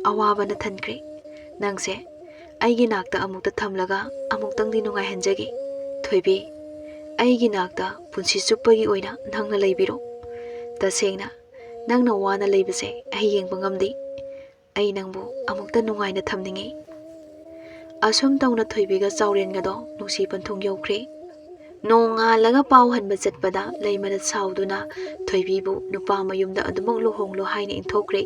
ꯑꯋꯥꯕꯅ ꯊꯟꯈ꯭ꯔꯦ꯫ ꯅꯪꯁꯦ ꯑꯩꯒꯤ ꯅꯥꯛꯇ ꯑꯃꯨꯛꯇ ꯊꯝꯂꯒ ꯑꯃꯨꯛꯇꯪꯗꯤ ꯅꯨꯡꯉꯥꯏꯍꯟꯖꯒꯦ꯫ ꯊꯣꯏꯕꯤ, ꯑꯩꯒꯤ ꯅꯥꯛꯇ ꯄꯨꯟꯁꯤ ꯆꯨꯞꯄꯒꯤ ꯑꯣꯏꯅ ꯅꯪꯅ ꯂꯩꯕꯤꯔꯣ꯫ ꯇꯁꯦꯡꯅ, ꯅꯪꯅ ꯋꯥꯅ ꯂꯩꯕꯁꯦ ꯑꯩ ꯌꯦꯡꯕ ꯉꯝꯗꯦ꯫ ꯑꯩ ꯅꯪꯕꯨ ꯑꯃꯨꯛꯇ ꯅꯨꯡꯉꯥꯏꯅ ꯊꯝꯅꯤꯡꯉꯤ꯫" ꯑꯁꯨꯝ ꯇꯧꯅ ꯊꯣꯏꯕꯤꯒ ꯆꯥꯎꯔꯦꯟꯒꯗꯣ ꯅꯨꯡꯁꯤ ꯄꯟꯊꯨꯡ ꯌꯧꯈ꯭ꯔꯦ꯫ ꯅꯣꯡꯉꯥꯜꯂꯒ ꯄꯥꯎ ꯍꯟꯕ ꯆꯠꯄꯗ ꯂꯩꯃꯅ ꯁꯥꯎꯗꯨꯅ ꯊꯣꯏꯕꯤꯕꯨ ꯅꯨꯄꯥ ꯃꯌꯨꯝꯗ ꯑꯗꯨꯃꯛ ꯂꯨꯍꯣꯡꯂꯣ ꯍꯥꯏꯅ ꯏꯟꯊꯣꯛꯈ꯭ꯔꯦ꯫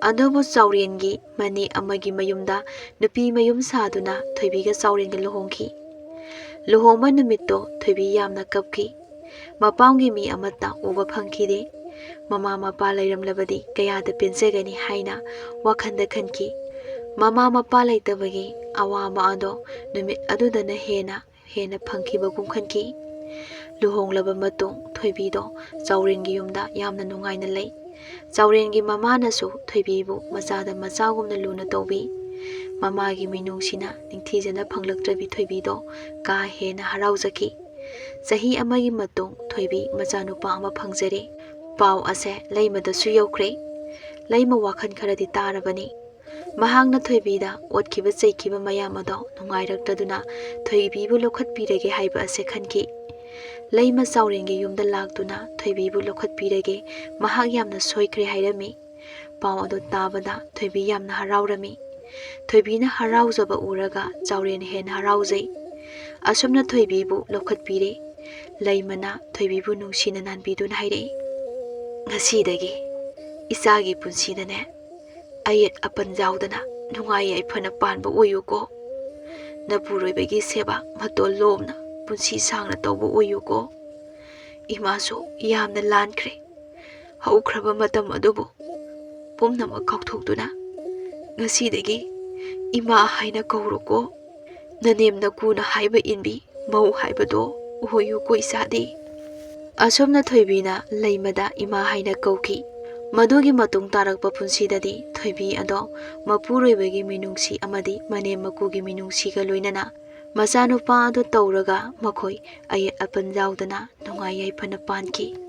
ꯑꯗꯨꯕꯨ ꯆꯥꯎꯔꯦꯟꯒꯤ ꯃꯅꯦ ꯑꯃꯒꯤ ꯃꯌꯨꯝꯗ ꯅꯨꯄꯤ ꯃꯌꯨꯝ ꯁꯥꯗꯨꯅ ꯊꯣꯏꯕꯤꯒ ꯆꯥꯎꯔꯦꯟꯒ ꯂꯨꯍꯣꯡꯈꯤ꯫ ꯂꯨꯍꯣꯡꯕ ꯅꯨꯃꯤꯠꯇꯣ ꯊꯣꯏꯕꯤ ꯌꯥꯝꯅ ꯀꯞꯈꯤ꯫ ꯃꯄꯥꯝꯒꯤ ꯃꯤ ꯑꯃꯠꯇ ꯎꯕ ꯐꯪꯈꯤꯗꯦ꯫ ꯃꯃꯥ ꯃꯄꯥ ꯂꯩꯔꯝꯂꯕꯗꯤ ꯀꯌꯥꯗ ꯄꯦꯟꯖꯒꯅꯤ ꯍꯥꯏꯅ ꯋꯥꯈꯜꯗ ꯈꯟꯈꯤ꯫ ꯃꯃꯥ ꯃꯄꯥ ꯂꯩꯇꯕꯒꯤ ꯑꯋꯥꯕ ꯑꯗꯣ ꯅꯨꯃꯤꯠ ꯑꯗꯨꯗꯅ ꯍꯦꯟꯅ ꯍꯦꯟꯅ ꯐꯪꯈꯤꯕꯒꯨꯝ ꯈꯟꯈꯤ꯫ ꯂꯨꯍꯣꯡꯂꯕ ꯃꯇꯨꯡ ꯊꯣꯏꯕꯤꯗꯣ ꯆꯥꯎꯔꯦꯟꯒꯤ ꯌꯨꯝꯗ ꯌꯥꯝꯅ ꯅꯨꯡꯉꯥꯏꯅ ꯂꯩ꯫ ꯆꯥꯎꯔꯦꯟꯒꯤ ꯃꯃꯥꯅꯁꯨ ꯊꯣꯏꯕꯤꯕꯨ ꯃꯆꯥꯗ ꯃꯆꯥꯒꯨꯝꯅ ꯂꯨꯅ ꯇꯧꯕꯤ꯫ ꯃꯃꯥꯒꯤ ꯃꯤꯅꯨꯡꯁꯤꯅ ꯅꯤꯡꯊꯤꯖꯅ ꯐꯪꯂꯛꯇ꯭ꯔꯕꯤ ꯊꯣꯏꯕꯤꯗꯣ ꯀꯥ ꯍꯦꯟꯅ ꯍꯔꯥꯎꯖꯈꯤ꯫ ꯆꯍꯤ ꯑꯃꯒꯤ ꯃꯇꯨꯡ ꯊꯣꯏꯕꯤ ꯃꯆꯥꯅꯨꯄꯥ ꯑꯃ ꯐꯪꯖꯔꯦ꯫ ꯄꯥꯎ ꯑꯁꯦ ꯂꯩꯃꯗꯁꯨ ꯌꯧꯈ꯭ꯔꯦ꯫ ꯂꯩꯃ ꯋꯥꯈꯜ ꯈꯔꯗꯤ ꯇꯥꯔꯕꯅꯤ꯫ ꯃꯍꯥꯛꯅ ꯊꯣꯏꯕꯤꯗ ꯑꯣꯠꯈꯤꯕ ꯆꯩꯈꯤꯕ ꯃꯌꯥꯝ ꯑꯗꯣ ꯅꯨꯡꯉꯥꯏꯔꯛꯇꯗꯨꯅ ꯊꯣꯏꯕꯤꯕꯨ ꯂꯧꯈꯠꯄꯤꯔꯒꯦ ꯍꯥꯏꯕ ꯑꯁꯦ ꯈꯟꯈꯤ꯫ ꯂꯩꯃ ꯆꯥꯎꯔꯦꯟꯒꯤ ꯌꯨꯝꯗ ꯂꯥꯛꯇꯨꯅ ꯊꯣꯏꯕꯤꯕꯨ ꯂꯧꯈꯠꯄꯤꯔꯒꯦ ꯃꯍꯥꯛ ꯌꯥꯝꯅ ꯁꯣꯏꯈ꯭ꯔꯦ ꯍꯥꯏꯔꯝꯃꯤ꯫ ꯄꯥꯎ ꯑꯗꯨ ꯇꯥꯕꯗ ꯊꯣꯏꯕꯤ ꯌꯥꯝꯅ ꯍꯔꯥꯎꯔꯝꯃꯤ꯫ ꯊꯣꯏꯕꯤꯅ ꯍꯔꯥꯎꯖꯕ ꯎꯔꯒ ꯆꯥꯎꯔꯦꯟ ꯍꯦꯟꯅ ꯍꯔꯥꯎꯖꯩ꯫ ꯑꯁꯨꯝꯅ ꯊꯣꯏꯕꯤꯕꯨ ꯂꯧꯈꯠꯄꯤꯔꯦ꯫ ꯂꯩꯃꯅ ꯊꯣꯏꯕꯤꯕꯨ ꯅꯨꯡꯁꯤꯅ ꯅꯥꯟꯕꯤꯗꯨꯅ ꯍꯥꯏꯔꯛꯏ, "ꯉꯁꯤꯗꯒꯤ ꯏꯆꯥꯒꯤ ꯄꯨꯟꯁꯤꯗꯅꯦ, ꯑꯌꯦꯠ ꯑꯄꯟ ꯌꯥꯎꯗꯅ ꯅꯨꯡꯉꯥꯏ ꯌꯥꯏꯐꯅ ꯄꯥꯟꯕ ꯑꯣꯏꯌꯨꯀꯣ꯫ ꯅꯄꯨꯔꯣꯏꯕꯒꯤ ꯁꯦꯕꯥ ꯃꯇꯣꯜ ꯂꯣꯝꯅ ꯄꯨꯟꯁꯤ ꯁꯥꯡꯅ ꯇꯧꯕ ꯑꯣꯏꯌꯨꯀꯣ꯫ ꯏꯃꯥꯁꯨ ꯌꯥꯝꯅ ꯂꯥꯟꯈ꯭ꯔꯦ꯫ ꯍꯧꯈ꯭ꯔꯕ ꯃꯇꯝ ꯑꯗꯨꯕꯨ ꯄꯨꯝꯅꯃꯛ ꯀꯥꯎꯊꯣꯛꯇꯨꯅ ꯉꯁꯤꯗꯒꯤ ꯏꯃꯥ ꯍꯥꯏꯅ ꯀꯧꯔꯣꯀꯣ꯫ ꯅꯅꯦꯝ ꯅꯀꯨꯅ ꯍꯥꯏꯕ ꯏꯟꯕꯤ ꯃꯧ ꯍꯥꯏꯕꯗꯣ ꯑꯣꯏꯌꯨꯀꯣ ꯏꯆꯥꯗꯤ꯫ ꯑꯁꯨꯝꯅ ꯊꯣꯏꯕꯤꯅ ꯂꯩꯃꯗ ꯏꯃꯥ ꯍꯥꯏꯅ ꯀꯧꯈꯤ꯫ ꯃꯗꯨꯒꯤ ꯃꯇꯨꯡ ꯇꯥꯔꯛꯄ ꯄꯨꯟꯁꯤꯗꯗꯤ ꯊꯣꯏꯕꯤ ꯑꯗꯣ ꯃꯄꯨꯔꯣꯏꯕꯒꯤ ꯃꯤꯅꯨꯡꯁꯤ ꯑꯃꯗꯤ ꯃꯅꯦꯝ ꯃꯀꯨꯒꯤ ꯃꯤꯅꯨꯡꯁꯤꯒ ꯂꯣꯏꯅꯅ ꯃꯆꯥꯅꯨꯄꯥ ꯑꯗꯨ ꯇꯧꯔꯒ ꯃꯈꯣꯏ ꯑꯌꯦꯠ ꯑꯄꯟ ꯌꯥꯎꯗꯅ ꯅꯨꯡꯉꯥꯏ ꯌꯥꯏꯐꯅ ꯄꯥꯟꯈꯤ꯫